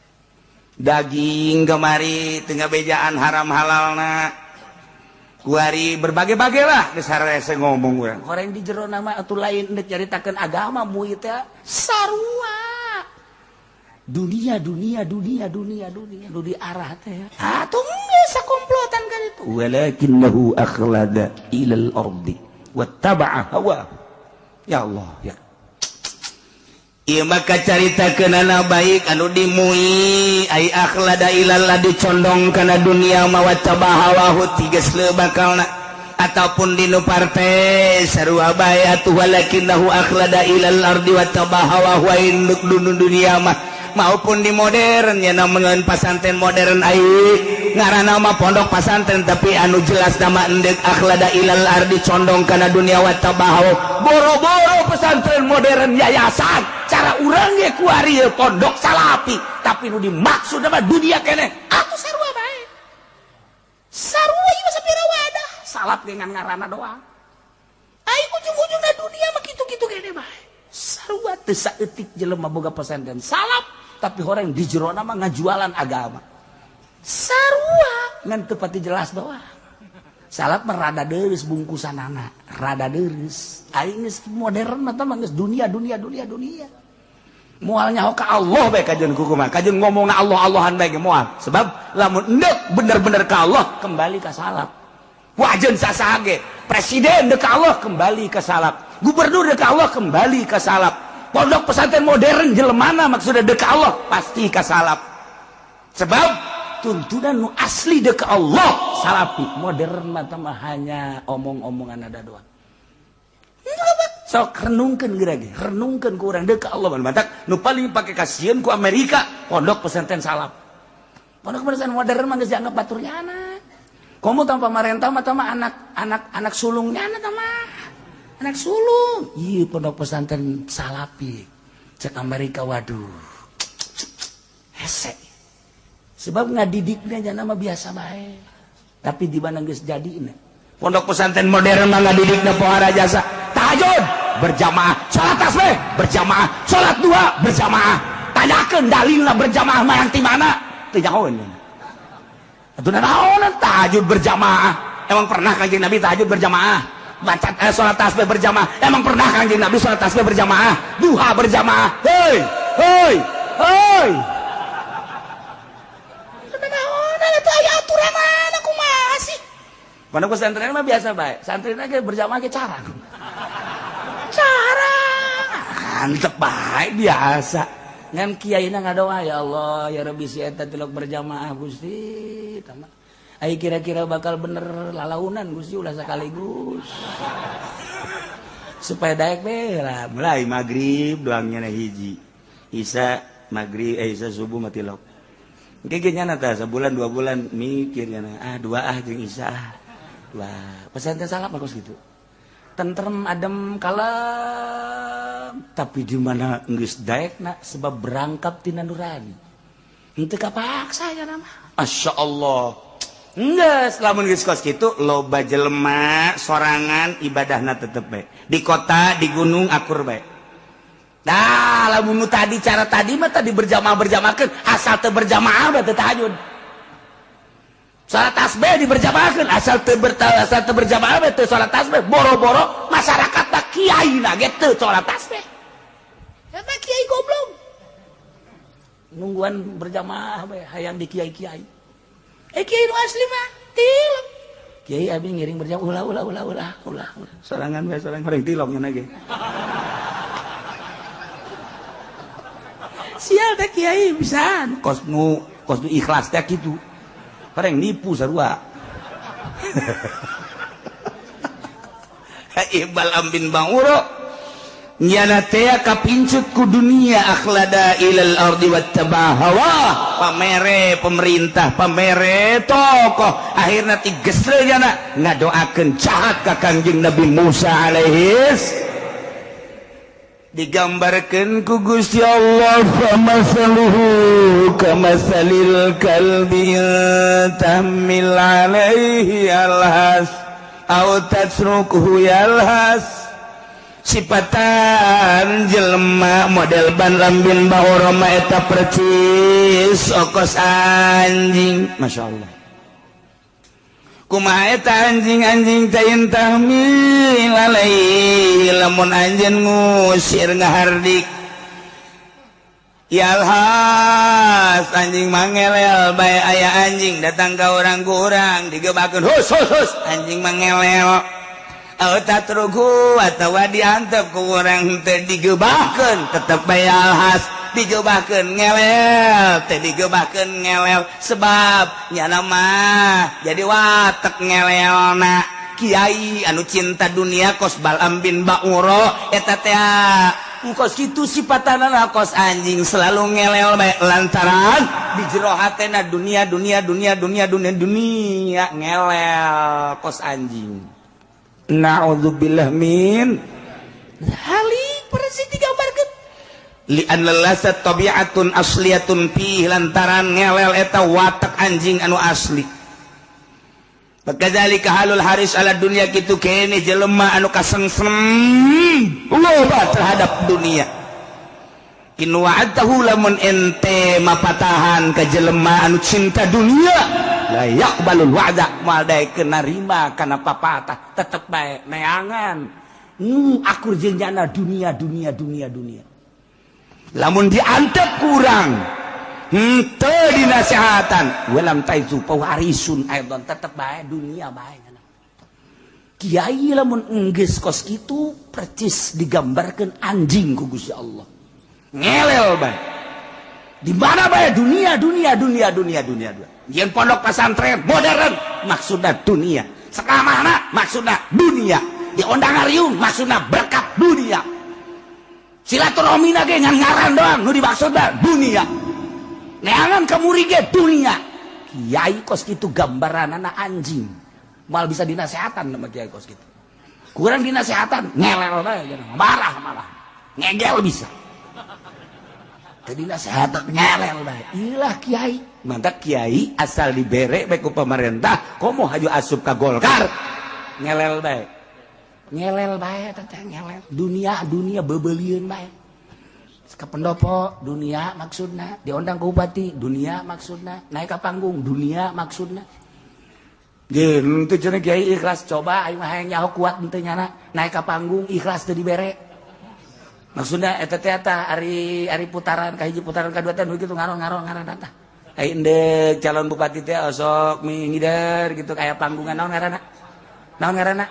Daging kemari tengah bejaan haram halalna kuari berbagai-bagai lah geus harese ngomong urang. Horeng di jero nama atuh lain deuk nyaritakeun agama MUI teh sarua. Dunia dunia dunia dunia dunia nu diarah teh. Atuh geus sakomplotan kan itu. Walakinnahu akhlada ilal ardi wattaba'a hawa. Ya Allah ya. Ieu maka carita kenana baik anu dimui ai akhlada ilal dicondong kana dunia mawattaba hawahu tiges leu bakalna ataupun dinu partai sarua bae atuh walakinnahu akhlada ilal ardi wattaba hawahu induk dunia mah maupun di modern ya namun pasantren modern ai ngaranna mah pondok pasantren tapi anu jelas nama endek akhlada ilal ardi condong kana dunia wattaba hawa boro-boro pesantren modern yayasan cara urang ge kuari pondok salapi tapi nu dimaksud mah dunia keneh atuh sarua bae sarua ieu mah sapira wadah salap ge ngan ngaranna doang ai ujung-ujungna dunia mah kitu-kitu keneh bae sarua teu saeutik jelema boga pesantren salap tapi orang di jerona mah ngajualan agama sarua ngan teu pati jelas doang salap mah rada deureuh bungkusanana rada deureuh aing geus modern mah tah geus dunia dunia dunia dunia moal nyaho ka Allah bae kajeun kumaha kajeun ngomongna Allah Allahan bae ge moal sebab lamun endek bener-bener ka Allah kembali ka salap wajeun sasaha ge presiden deuk ka Allah kembali ka salap gubernur deuk ka Allah kembali ka salap pondok pesantren modern jelemana maksudnya deuk ka Allah pasti ka salap sebab tuntunan nu asli deuk ka Allah salapi modern mah hanya omong-omongan ada doang. Sok renungkeun geura ge, renungkeun ku urang deuk ka Allah mantak nu paling pake kasieun ku Amerika pondok pesantren salap. Pondok pesantren modern mah geus dianggap baturnyana. Komo tanpa pamarentah mah tah anak anak anak sulungnya tah mah. Anak sulung. Ieu pondok pesantren salapi. Cek Amerika waduh. Hese. Sebab ngadidiknya jana mah biasa bae. Tapi di mana geus jadina? Pondok pesantren modern mah ngadidikna pohara jasa. Tahajud berjamaah, salat tasbih berjamaah, salat dua berjamaah. Tanyakeun dalilna berjamaah mah yang ti mana? Teu nyahoeun. Atuh naon tahajud berjamaah? Emang pernah Kanjeng Nabi tahajud berjamaah? Baca salat tasbih berjamaah. Emang pernah Kanjeng Nabi salat tasbih berjamaah? Duha berjamaah. Hei, hei, hei. Pondok pesantren mah biasa bae. Santri ge berjamaah ge cara. Cara. Antep bae biasa. Ngan kiaina ngadoa ya Allah ya Rabbi si eta tilok berjamaah Gusti. Ai kira-kira bakal bener lalaunan Gusti ulah sakaligus. Supaya daek be lah mulai magrib doangnya na hiji. Isa magrib isa subuh mah tilok. Engke ge nyana tah sabulan 2 bulan mikir nyana ah dua ah jeung isa ah. Wah, pesantren salap bagus gitu. Tentrem, adem, kalem. Tapi di mana geus daekna sebab berangkap tina nurani. Henteu kapaksa ya nama. Masya Allah. Geus lamun geus kos kitu loba jelema sorangan ibadahna tetep bae. Di kota, di gunung akur bae. Dah lamun nu tadi cara tadi mah tadi berjamaah-berjamaahkeun asal teu berjamaah mah teu tahajud. Salat tasbih diberjamaahkeun asal teu asal teu berjamaah teu salat tasbih boro-boro masyarakat tak kiai na ge teu salat tasbih. Eta kiai goblok. Nungguan berjamaah bae hayang di kiai-kiai. Eh kiai nu asli mah tilok. Kiai abi ngiring berjamaah ulah ulah ulah ulah ulah. Sorangan bae sorangan goreng tilok nya ge. Sial teh kiai pisan. Kos nu ikhlas teh kitu. Pareng nipu sarua. Ibal ambin banguro nyana teh kapincut ku dunia akhlada ilal ardi wattaba hawa pamere pemerintah pamere tokoh akhirna tigesre nyana ngadoakeun jahat ka Kangjeng Nabi Musa alaihis digambarkeun ku Gusti Allah famasaluhu kamasalil kalbi tahmil alaihi alhas aw tasrukuhu yalhas sipatan jelema model ban lambin bahoroma eta percis okos anjing. Masya Allah kumaha eta anjing-anjing teh tahmil alaihi lamun anjeun ngusir ngahardik yalhas anjing mangelel bae aya anjing datang ka urang-urang digebakeun hus hus hus anjing mangelel aw tatruku atawa diantep ku urang teh digebakeun tetep bae yalhas digebakeun ngelel teh digebakeun ngelel sebab nyana mah jadi watek ngelelna kiai anu cinta dunia kos Balam bin Ba'uro eta teh kos kitu sipatanana kos anjing selalu ngelel bae lantaran di jero hatena dunia dunia dunia dunia dunia dunia ngelel kos anjing. Na'udzubillah min halik persis digambarkeun li'an lasat tabi'atun asliyatun fi lantaran ngelel eta watak anjing anu asli. Bakadzalika halul haris ala dunya kitu kene jelema anu kasengsem loba terhadap dunia. Kin wa'adahu lamun ente mapatahan ka jelema anu cinta dunia la yaqbalul wa'da moal daekeun narima kana papatah tetep bae neangan akur jeung nyana dunia dunia dunia dunia. Lamun diantep kurang henteu dinasehatan walam taizu pawarisun aidon tetep bae dunia bae. Kiai lamun enggeus kos kitu percis digambarkeun anjing ku Gusti Allah ngelel bae di mana bae dunia dunia dunia dunia dunia dunia. Yen pondok pesantren modern maksudna dunia, sekamana maksudna dunia, diondang ariung maksudna berkat dunia, silaturahmi ge ngan ngaran doang nu dimaksudna dunia, neangan ka muri ge dunia. Kiai kos kitu gambaranana anjing moal bisa dinasehatan sama kiai kos kitu. Kurang dinasehatan ngelel bae marah malah ngegel bisa. Teu dinasehatan ngelel bae. Ilah kiai mantap kiai asal dibere bae ku pemerintah komo haju asup ka Golkar ngelel bae. Ngelel bae eta teh ngelel dunia dunia bebelieun bae. Ka pendopo dunia maksudna, diondang ke bupati dunia maksudna, naik ka panggung dunia maksudna. Jeung teu cenah kiai ikhlas coba aing mah hayang nyaho kuat henteu nyana naik ka panggung ikhlas teu dibere. Maksudna eta teh eta ari ari putaran ka hiji putaran ka dua teh nu kitu ngaron-ngaron ngaran eta. Ai endek calon bupati teh osok mingider gitu kaya panggungan naon ngaranna? Naon ngaranna?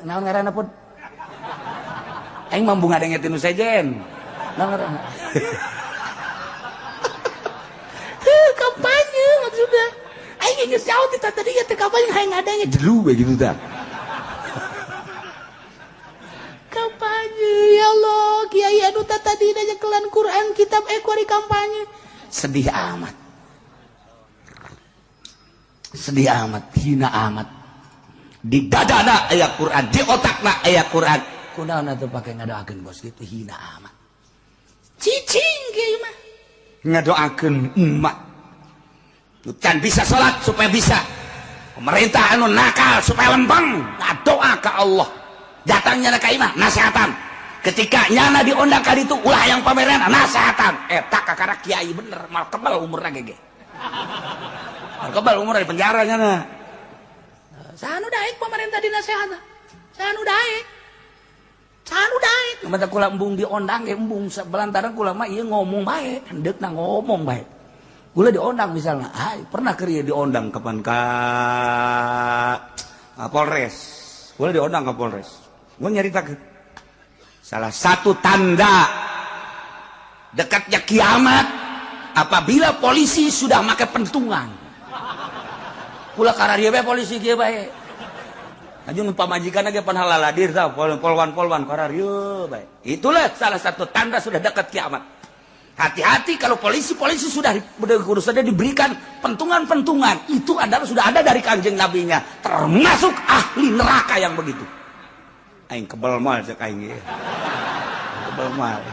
Naon ngaranna pun? Aing mah bunga denge tinu sejen. Naon ngaranna? Heuh kampanye maksudna. Aing geus jauh ti tadi teh kampanye hayang ngadenge jelu we gitu tah. Kampanye ya Allah kiai anu tadi nyekelan Quran kitab ekori kampanye. Sedih amat. Sedih amat, hina amat. Di dadana aya Quran, di otakna aya Quran. Kunaon atuh pake ngadoakeun bos gitu hina amat. Cicing kiai mah. Ngadoakeun umat. Nu can bisa salat supaya bisa. Pemerintah anu nakal supaya lempeng, ngadoa ka Allah. Datangnya ka imah nasehatan. Ketika nyana diundang ka ditu ulah yang pameran nasehatan. Eta kakara kiai bener, mal kebal umurna gege. Kebal umur di penjara nyana. Saha nu daek pemerintah dinasehat? Saha nu daek? Saha nu daek? Mata kula embung diondang ge embung belantaran kula mah ieu ngomong bae, hendeukna ngomong bae. Kula diondang misalnya, ay, pernah keur ieu diondang kapan ka Polres. Kula diondang ka Polres. Gua nyaritakeun. Salah satu tanda dekatnya kiamat apabila polisi sudah make pentungan. Kula kararieu bae polisi kieu bae. Aju nu pamajikan ge pan halaladir tah polwan-polwan kararieu bae. Itulah salah satu tanda sudah dekat kiamat. Hati-hati kalau polisi-polisi sudah diberikan pentungan-pentungan, itu adalah sudah ada dari Kanjeng Nabinya, termasuk ahli neraka yang begitu. Aing kebel mal cek aing ieu. Kebel mal.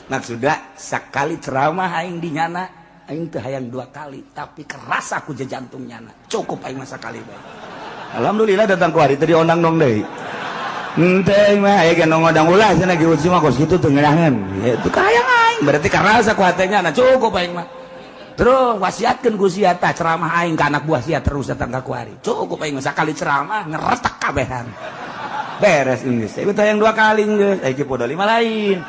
Maksudna sakali ceramah aing di nyana, aing teu hayang dua kali, tapi keras aku jantung nyana. Cukup aing masa kali bae. Alhamdulillah datang ku hari teh diondang dong deui. Henteu mah aya ge ngondang ulah cenah ge mah kos kitu teu ngeunaheun. Itu kahayang aing, berarti karasa ku hatenya na cukup aing mah. Terus wasiatkeun ku sia tah ceramah aing ka anak buah sia terus datang ka ku hari. Cukup aing mah sakali ceramah ngeretek kabehan. Beres geus. Ieu teh hayang dua kali geus, aya podo lima lain.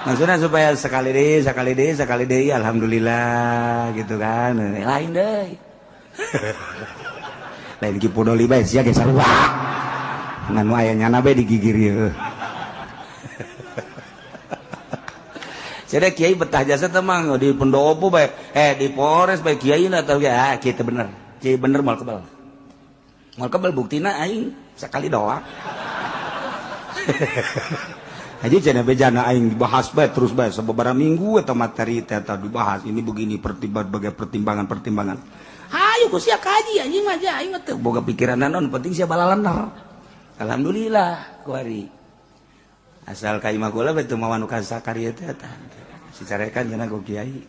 Maksudnya supaya sekali deui, sekali deui, sekali deui alhamdulillah gitu kan. Lain deui. Lain ki podo lima sia ge sarua. Ngan aya nyana bae digigir ieu. Jadi kiai betah jasa teh mah di pendopo bae, di Polres bae kiai na teh ah kiai teh bener. Kiai bener moal kebal. Moal kebal buktina aing sakali doang. Aja cenah bejana aing dibahas bae terus bae sababaraha minggu eta materi teh eta dibahas ini begini berbagai pertimbangan-pertimbangan. Hayu ku sia kaji anjing mah aing mah teu boga pikiran naon penting sia balalener. Alhamdulillah kuari. Asal ka imah kula bae teu mawa nu kasakari teh eta. Si carekan cenah ku kiai.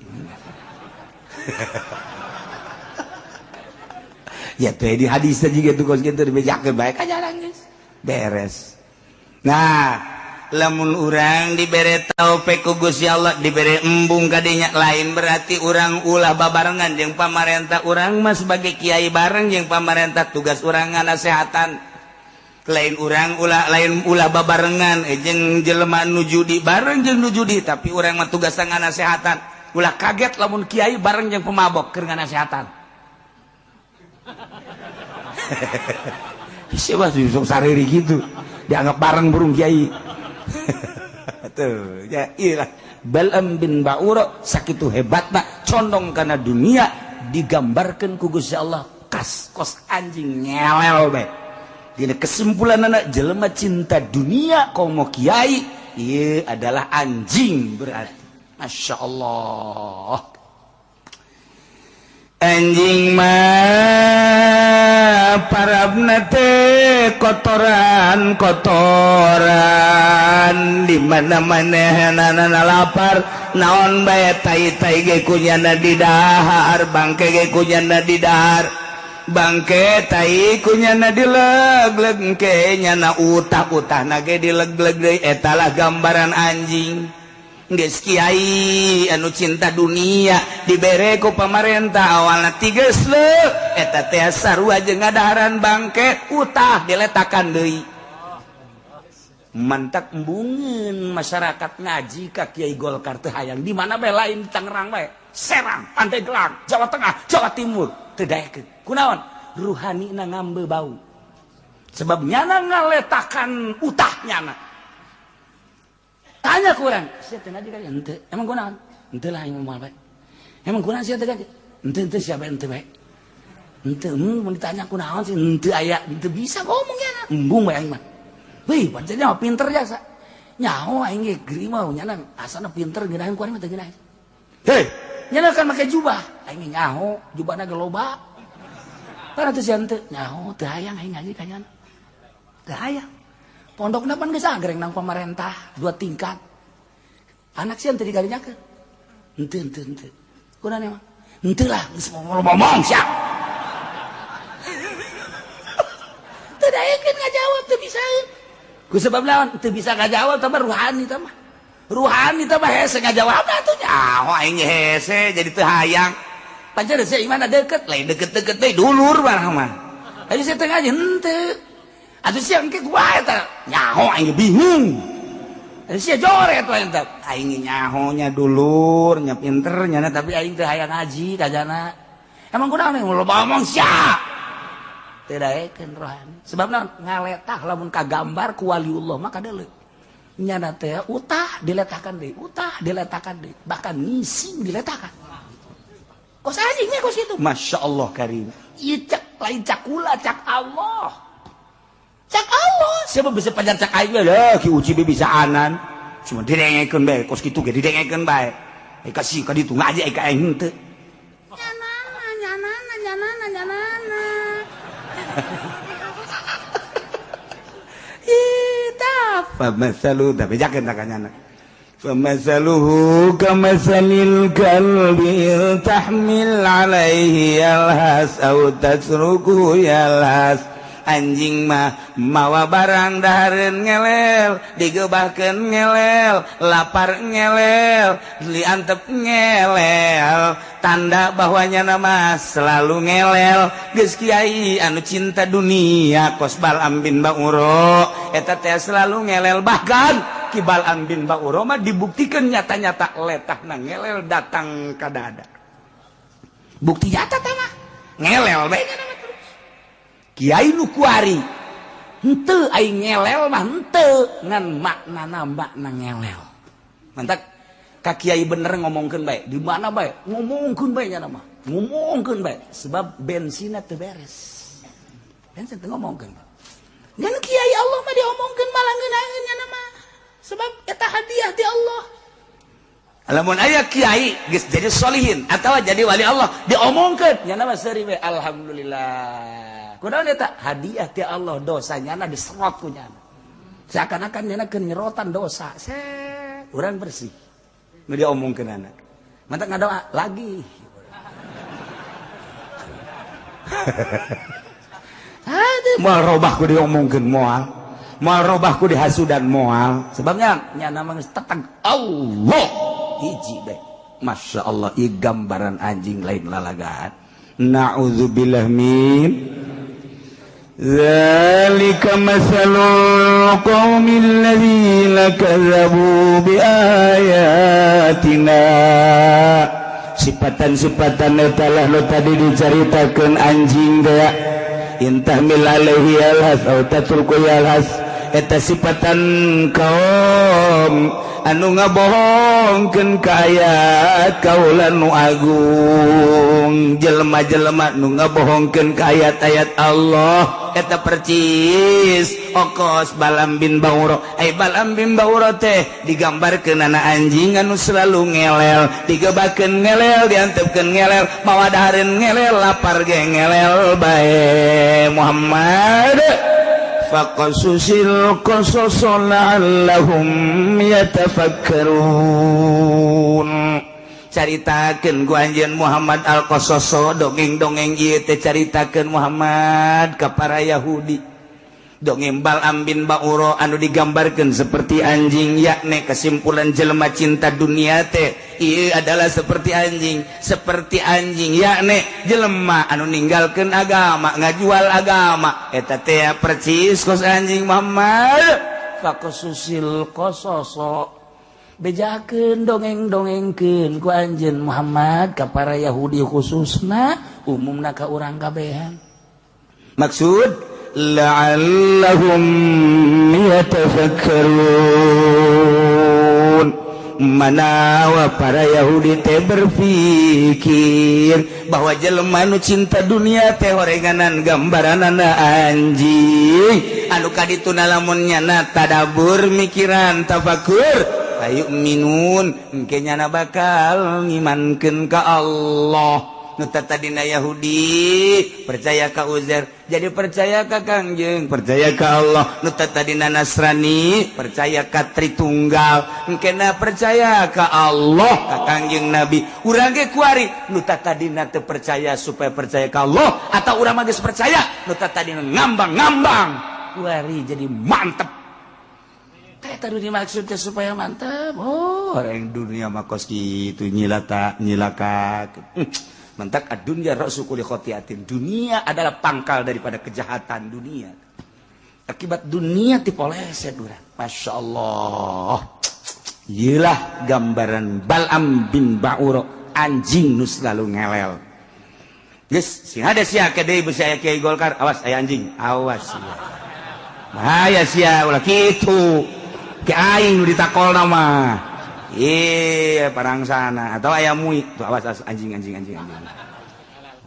Ya teh di hadis teh jiga tuh kos kitu dibejakeun bae ka jalan geus. Beres. Nah, lamun urang dibere taufik ku Gusti Allah, dibere embung kadinya lain berarti urang ulah babarengan jeung pamarentah. Urang mah sebagai kiai bareng jeung pamarentah, tugas urang nganasehatan. Lain urang ulah lain ulah babarengan jeung jelema nu judi bareng jeung nu judi, tapi urang mah tugas nganasehatan. Ulah kaget lamun kiai bareng jeung pemabok keur nganasehatan. Siapa sih sok sariri gitu dianggap bareng burung kiai. Tuh ya iyalah Bal'am bin Ba'ura sakitu hebatna condong kana dunia digambarkeun ku Gusti Allah kas kos anjing nyelel bae. Dina kesimpulan anak jelema cinta dunia komo kiai ieu adalah anjing berarti. Masya Allah. Anjing mah parabna teh kotoran kotoran di mana-mana hanana lapar naon bae tai-tai ge kunyana didahar bangke ge kunyana didahar bangke tai kunyana dileg-leg ke nyana utah-utahna ge dileg-leg deui eta lah gambaran anjing. Geus kiai anu cinta dunia dibere ku pamarentah awalna tiges leuh eta teh sarua jeung ngadaharan bangke utah diletakan deui. Mantak embungeun masyarakat ngaji ka Kiai Golkar teu hayang di mana bae lain di Tangerang bae, Serang, Pandeglang, Jawa Tengah, Jawa Timur teu daekeun. Kunaon? Ruhanina ngambe bau. Sebab nyana ngaletakan utah nyana. Tanya kurang, sia teh ngaji ka henteu. Emang kunaon? Henteu lah aing moal bae. Emang kunaon sia teh ngaji? Henteu henteu sia bae henteu bae. Henteu mun ditanya kunaon sih henteu aya, henteu bisa ngomong nyana. Embung bae aing mah. Wih, pancen mah pinter jasa. Nyaho aing ge geuri mah nyana asana pinter ngeunaheun ku aing mah teu ngeunaheun. Hei, nyana kan make jubah. Aing nyaho, jubahna ge loba. Para teh sia henteu, nyaho teu hayang aing ngaji ka nyana. Teu hayang. Pondokna pan geus agreng nang pamarentah dua tingkat. Anak sia teu digarinyakeun. Henteu henteu henteu. Kunaon emang? Henteu lah geus ngomong sia. Teu daekeun ngajawab teu bisaeun. Ku sebab lawan teu bisa ngajawab tah ruhani tah mah. Ruhani tah mah hese ngajawab atuh nyaho aing hese jadi teu hayang. Pancen sia imana deket, lain deket-deket deui dulur barang mah. Ayo sia teh ngaji henteu. Atuh sia engke kumaha eta? Nyaho aing bingung. Atuh sia joret we eta. Aing nyaho nya dulur, nya pinter nya tapi aing teu hayang ngaji kajana. Emang kunaon loba omong sia. Teu daekeun rohani. Sebabna ngaletah lamun kagambar ku waliullah mah kadeuleu. Nyana teh utah diletakan deui, utah diletakan deui, bahkan ngising diletakan. Kos anjingnya kos itu. Masya Allah karim. Ieu cak lain cak kula, cak Allah. Cak Allah. Siapa bisa pajar cak aing we lah ki uci bisa anan. Cuma didengekeun bae kos kitu ge didengekeun bae. Eh kasih ka ditu ngaji ka aing henteu. Nyanana nyanana nyanana nyanana. Famasalu tapi jakeun takanyana. Famasaluhu kamasalil kalbi tahmil alaihi yalhas au tasruku yalhas. Anjing mah mawa barang dahareun ngelel, digebahkeun ngelel, lapar ngelel, diantep ngelel. Tanda bahwa nyana mah selalu ngelel. Geus kiai anu cinta dunia kos Bal'am bin Ba'ura eta teh selalu ngelel. Bahkan Ki Bal'am bin Ba'ura mah dibuktikan nyata-nyata letahna ngelel datang ka dada. Bukti nyata tah mah ngelel bae nyana mah terus. Kiai nu kuari henteu aing ngelel mah henteu ngan maknana makna ngelel. Mantak ka kiai bener ngomongkeun bae, di mana bae ngomongkeun bae nya mah. Ngomongkeun bae sebab bensinna teu beres. Bensin teu ngomongkeun. Ngan kiai Allah mah diomongkeun malah ngeunaheun nya mah. Sebab eta hadiah ti Allah. Lamun aya kiai geus jadi solihin atawa jadi wali Allah diomongkeun nya mah seuri we alhamdulillah. Kunaon eta hadiah ti Allah dosa nyana diserot ku nyana. Seakan-akan nyana keur nyerotan dosa. Set, urang bersih. Nu diomongkeun anak. Mantak ngadoa lagi. Hade moal robah ku diomongkeun moal. Moal robah ku dihasudan moal. Sebabnya nyana mah geus teteg Allah hiji bae. Masya Allah ieu gambaran anjing lain lalagaan. Na'udzubillah min Zalika masalul qaumil ladzina kadzabu biayatina. Sifatan-sifatan eta lah nu tadi dicaritakeun anjing teh. Intahmil alaihi yalhas au tatruku yalhas. Eta sifatan kaum anu ngabohongkeun ka ayat kaula nu agung. Jelema-jelema nu ngabohongkeun ka ayat-ayat Allah eta percis okos Bal'am bin Ba'ura. Ai Bal'am bin Ba'ura teh digambarkeun ana anjing anu selalu ngelel, digebakeun ngelel, diantepkeun ngelel, mawa dahareun ngelel, lapar ge ngelel bae. Muhammad faqasusil qasas la'allahum yatafakkarun. Caritakeun ku anjeun Muhammad al-Qasas dongeng-dongeng ieu teh caritakeun Muhammad ka para Yahudi. Dongeng Bal'am bin Ba'ura anu digambarkeun seperti anjing, yakni kesimpulan jelema cinta dunia teh ieu adalah seperti anjing, yakni jelema anu ninggalkeun agama, ngajual agama eta teh percis kos anjing. Muhammad faqasusil qasas bejakeun dongeng-dongengkeun ku anjeun Muhammad ka para Yahudi khususna umumna ka urang kabehan. Maksud la'allahum yatafakkarun. Manawa para Yahudi teh berpikir bahwa jelema nu cinta dunia teh horenganan gambaranana anjing anu kadituna lamun nyana tadabur mikiran tafakur ayu'minun engke nyana bakal ngimankeun ka Allah. Nu tadina Yahudi percaya ka Uzair jadi percaya ka Kangjeng, percaya ka Allah. Nu tadina Nasrani percaya ka Tritunggal, engkena percaya ka Allah ka Kangjeng Nabi. Urang ge kuari nu tadina teu percaya supaya percaya ka Allah, atau urang mah geus percaya nu tadina ngambang-ngambang kuari jadi mantep. Kayak tadi dimaksudnya supaya mantep. Oh, orang dunia mah kos kitu nyilata nyilaka. Mantak ad-dunya ra'su kulli khati'atin. Dunia adalah pangkal daripada kejahatan dunia. Akibat dunia dipoleset urang. Masya Allah. Iyalah gambaran Bal'am bin Ba'ura, anjing nu selalu ngelel. Geus, sing ada sia ke deui beusi aya kiai Golkar, awas aya anjing, awas sia. Bahaya sia ulah kitu. Ki aing nu ditakolna mah. Iya, parang sana atau ayam mui tuh awas, awas anjing anjing anjing anjing.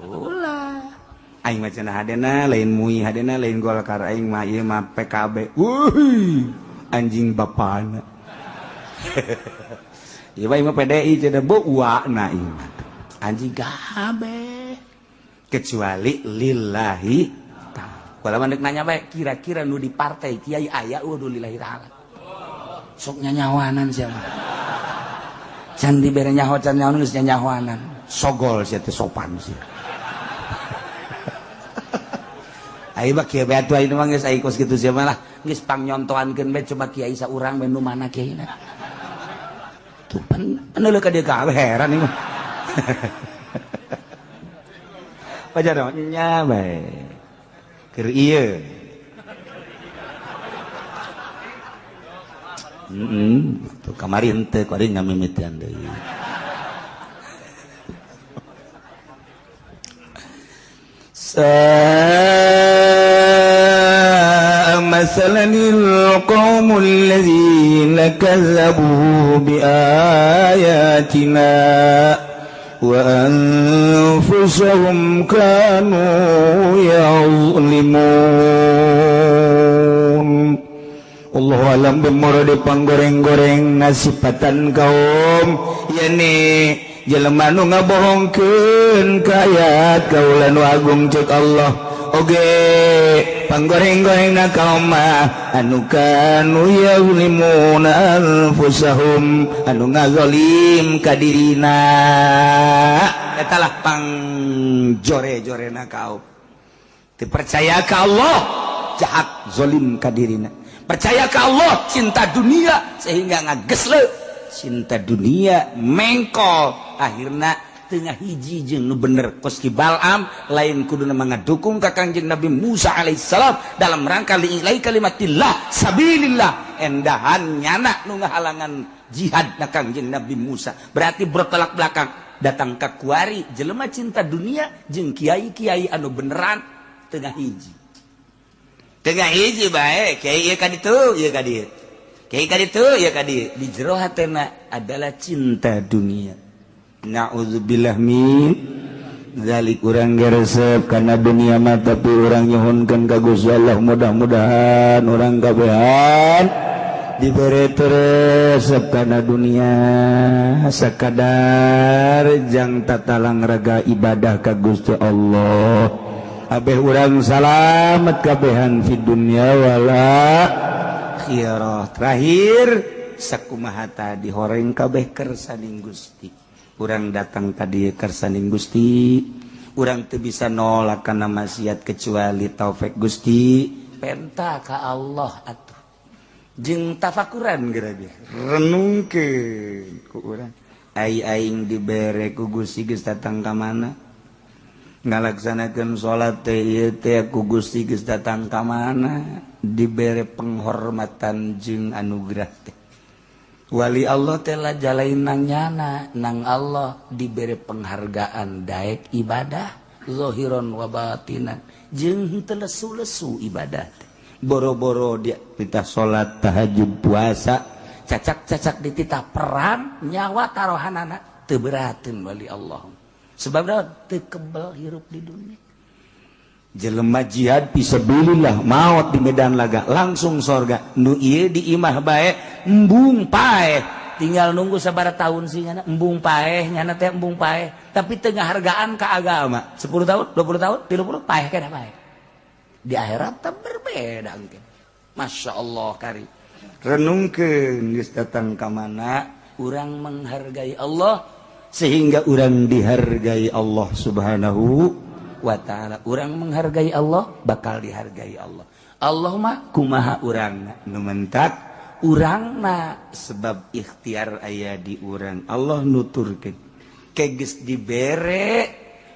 Ulah. Aing mah cenah hadena lain mui, hadena lain Golkar, aing mah ieu mah PKB. Wuih, anjing bapana. Ieu mah mah PDI cenah beuana ieu mah. Anjing kabeh. Kecuali lillahi ta'ala. Kalau mandek nanya bae kira-kira nu di partai kiai aya eueuh lillahi ta'ala. Sok nyanyawanan sia mah. Can dibere nyaho can nyaho geus nyanyahoanan. Sogol sia teh sopan sia. Ai mah kieu bae atuh ayeuna mah geus ai kos kitu sia mah lah. Geus pangnyontoankeun bae coba kiai saurang bae nu mana kiaina. Tuh peneuleuh ka dieu kabeh heran ieu mah. Pajar nya bae. Keur ieu. Tuh kamari henteu kuari ngamimitian deui. Masalanil qaumul ladzina kazzabu biayatina wa anfusahum kanu ya'zlimun. Allahu alam bimuradi panggoreng-goreng nasipatan kaum yani jelema nu ngabohongkeun ka ayat kaula nu agung cek Allah oge panggoreng-gorengna kaum mah anu kanu yazlimuna anfusahum anu ngazalim ka dirina eta lah pangjore-jorena kaum teu percaya ka Allah jahat zalim ka dirina. Percaya ke Allah, cinta dunia sehingga ngagesle cinta dunia mengkol akhirna tengah hiji jeung nu bener kos ki Bal'am lain kuduna ngadukung ka Kangjeng Nabi Musa alaihissalam dalam rangka li'ilai kalimatillah sabilillah endahan nyana nu ngahalangan jihad na Kangjeng Nabi Musa berarti bertolak belakang datang ka kuari jelema cinta dunia jeung kiai-kiai anu beneran tengah hiji. Tengah hiji bae kiai ieu ka ditu ieu ka dieu kiai ka ditu ieu ka dieu di jero hatena adalah cinta dunia. Na'udzubillah min zalik. Urang geresep kana dunia mah tapi urang nyuhunkeun ka Gusti Allah mudah-mudahan urang kabehan dibere resep kana dunia sakadar jang tatalang raga ibadah ka Gusti Allah. Abeh urang salamet kabehan fi dunya wala akhirah. Terakhir sakumaha tadi horeng kabeh kersaning Gusti. Urang datang tadi kersaning Gusti, urang teu bisa nolak kana maksiat kecuali taufik Gusti. Penta ka Allah atuh. Jeung tafakuran geura ge. Renungkeun ku urang. Ai aing dibere ku Gusti geus datang ka mana? Ngalaksanakeun salat teh ieu teh ku Gusti geus datang ka mana dibere penghormatan jeung anugerah teh wali Allah teh la jalain nang nyana nang Allah dibere penghargaan daek ibadah zahiron wa batinan jeung henteu lesu-lesu ibadah teh boro-boro dia titah salat tahajud puasa cacak-cacak dititah perang nyawa tarohanana teu berateun wali Allah sebab teu kebel hirup di dunia. Jelema jihad fisabilillah maot di medan laga langsung sorga. Nu ieu di imah bae embung paeh tinggal nunggu sabaraha tahun sih nyana embung paeh nyana teh embung paeh tapi teu ngahargaan ka agama 10 tahun 20 tahun 30 paeh kana paeh. Di akhirat teh berbeda engke. Masya Allah kari. Renungkeun geus datang ka mana urang menghargai Allah sehingga urang dihargai Allah Subhanahu wa ta'ala. Urang menghargai Allah bakal dihargai Allah. Allah mah kumaha urangna nu mentak urangna sebab ikhtiar aya di urang. Allah nuturkeun kegeus dibere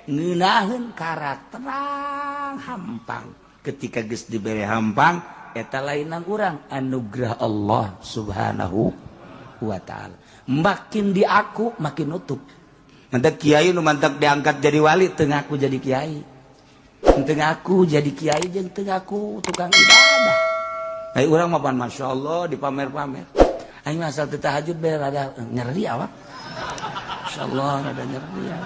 Ngeunaheun karakterang hampang. Ketika geus dibere hampang, eta lainan urang, anugerah Allah Subhanahu wa Ta'ala. Makin diaku makin nutup. Mantak kiai nu mantak diangkat jadi wali teu ngaku jadi kiai, teu ngaku jadi kiai, jeung teu ngaku tukang ibadah. Ai urang mah pan masya Allah dipamer-pamer. Aing mah asal teu tahajud bae rada nyeri awak. Insyaallah rada nyeri ya.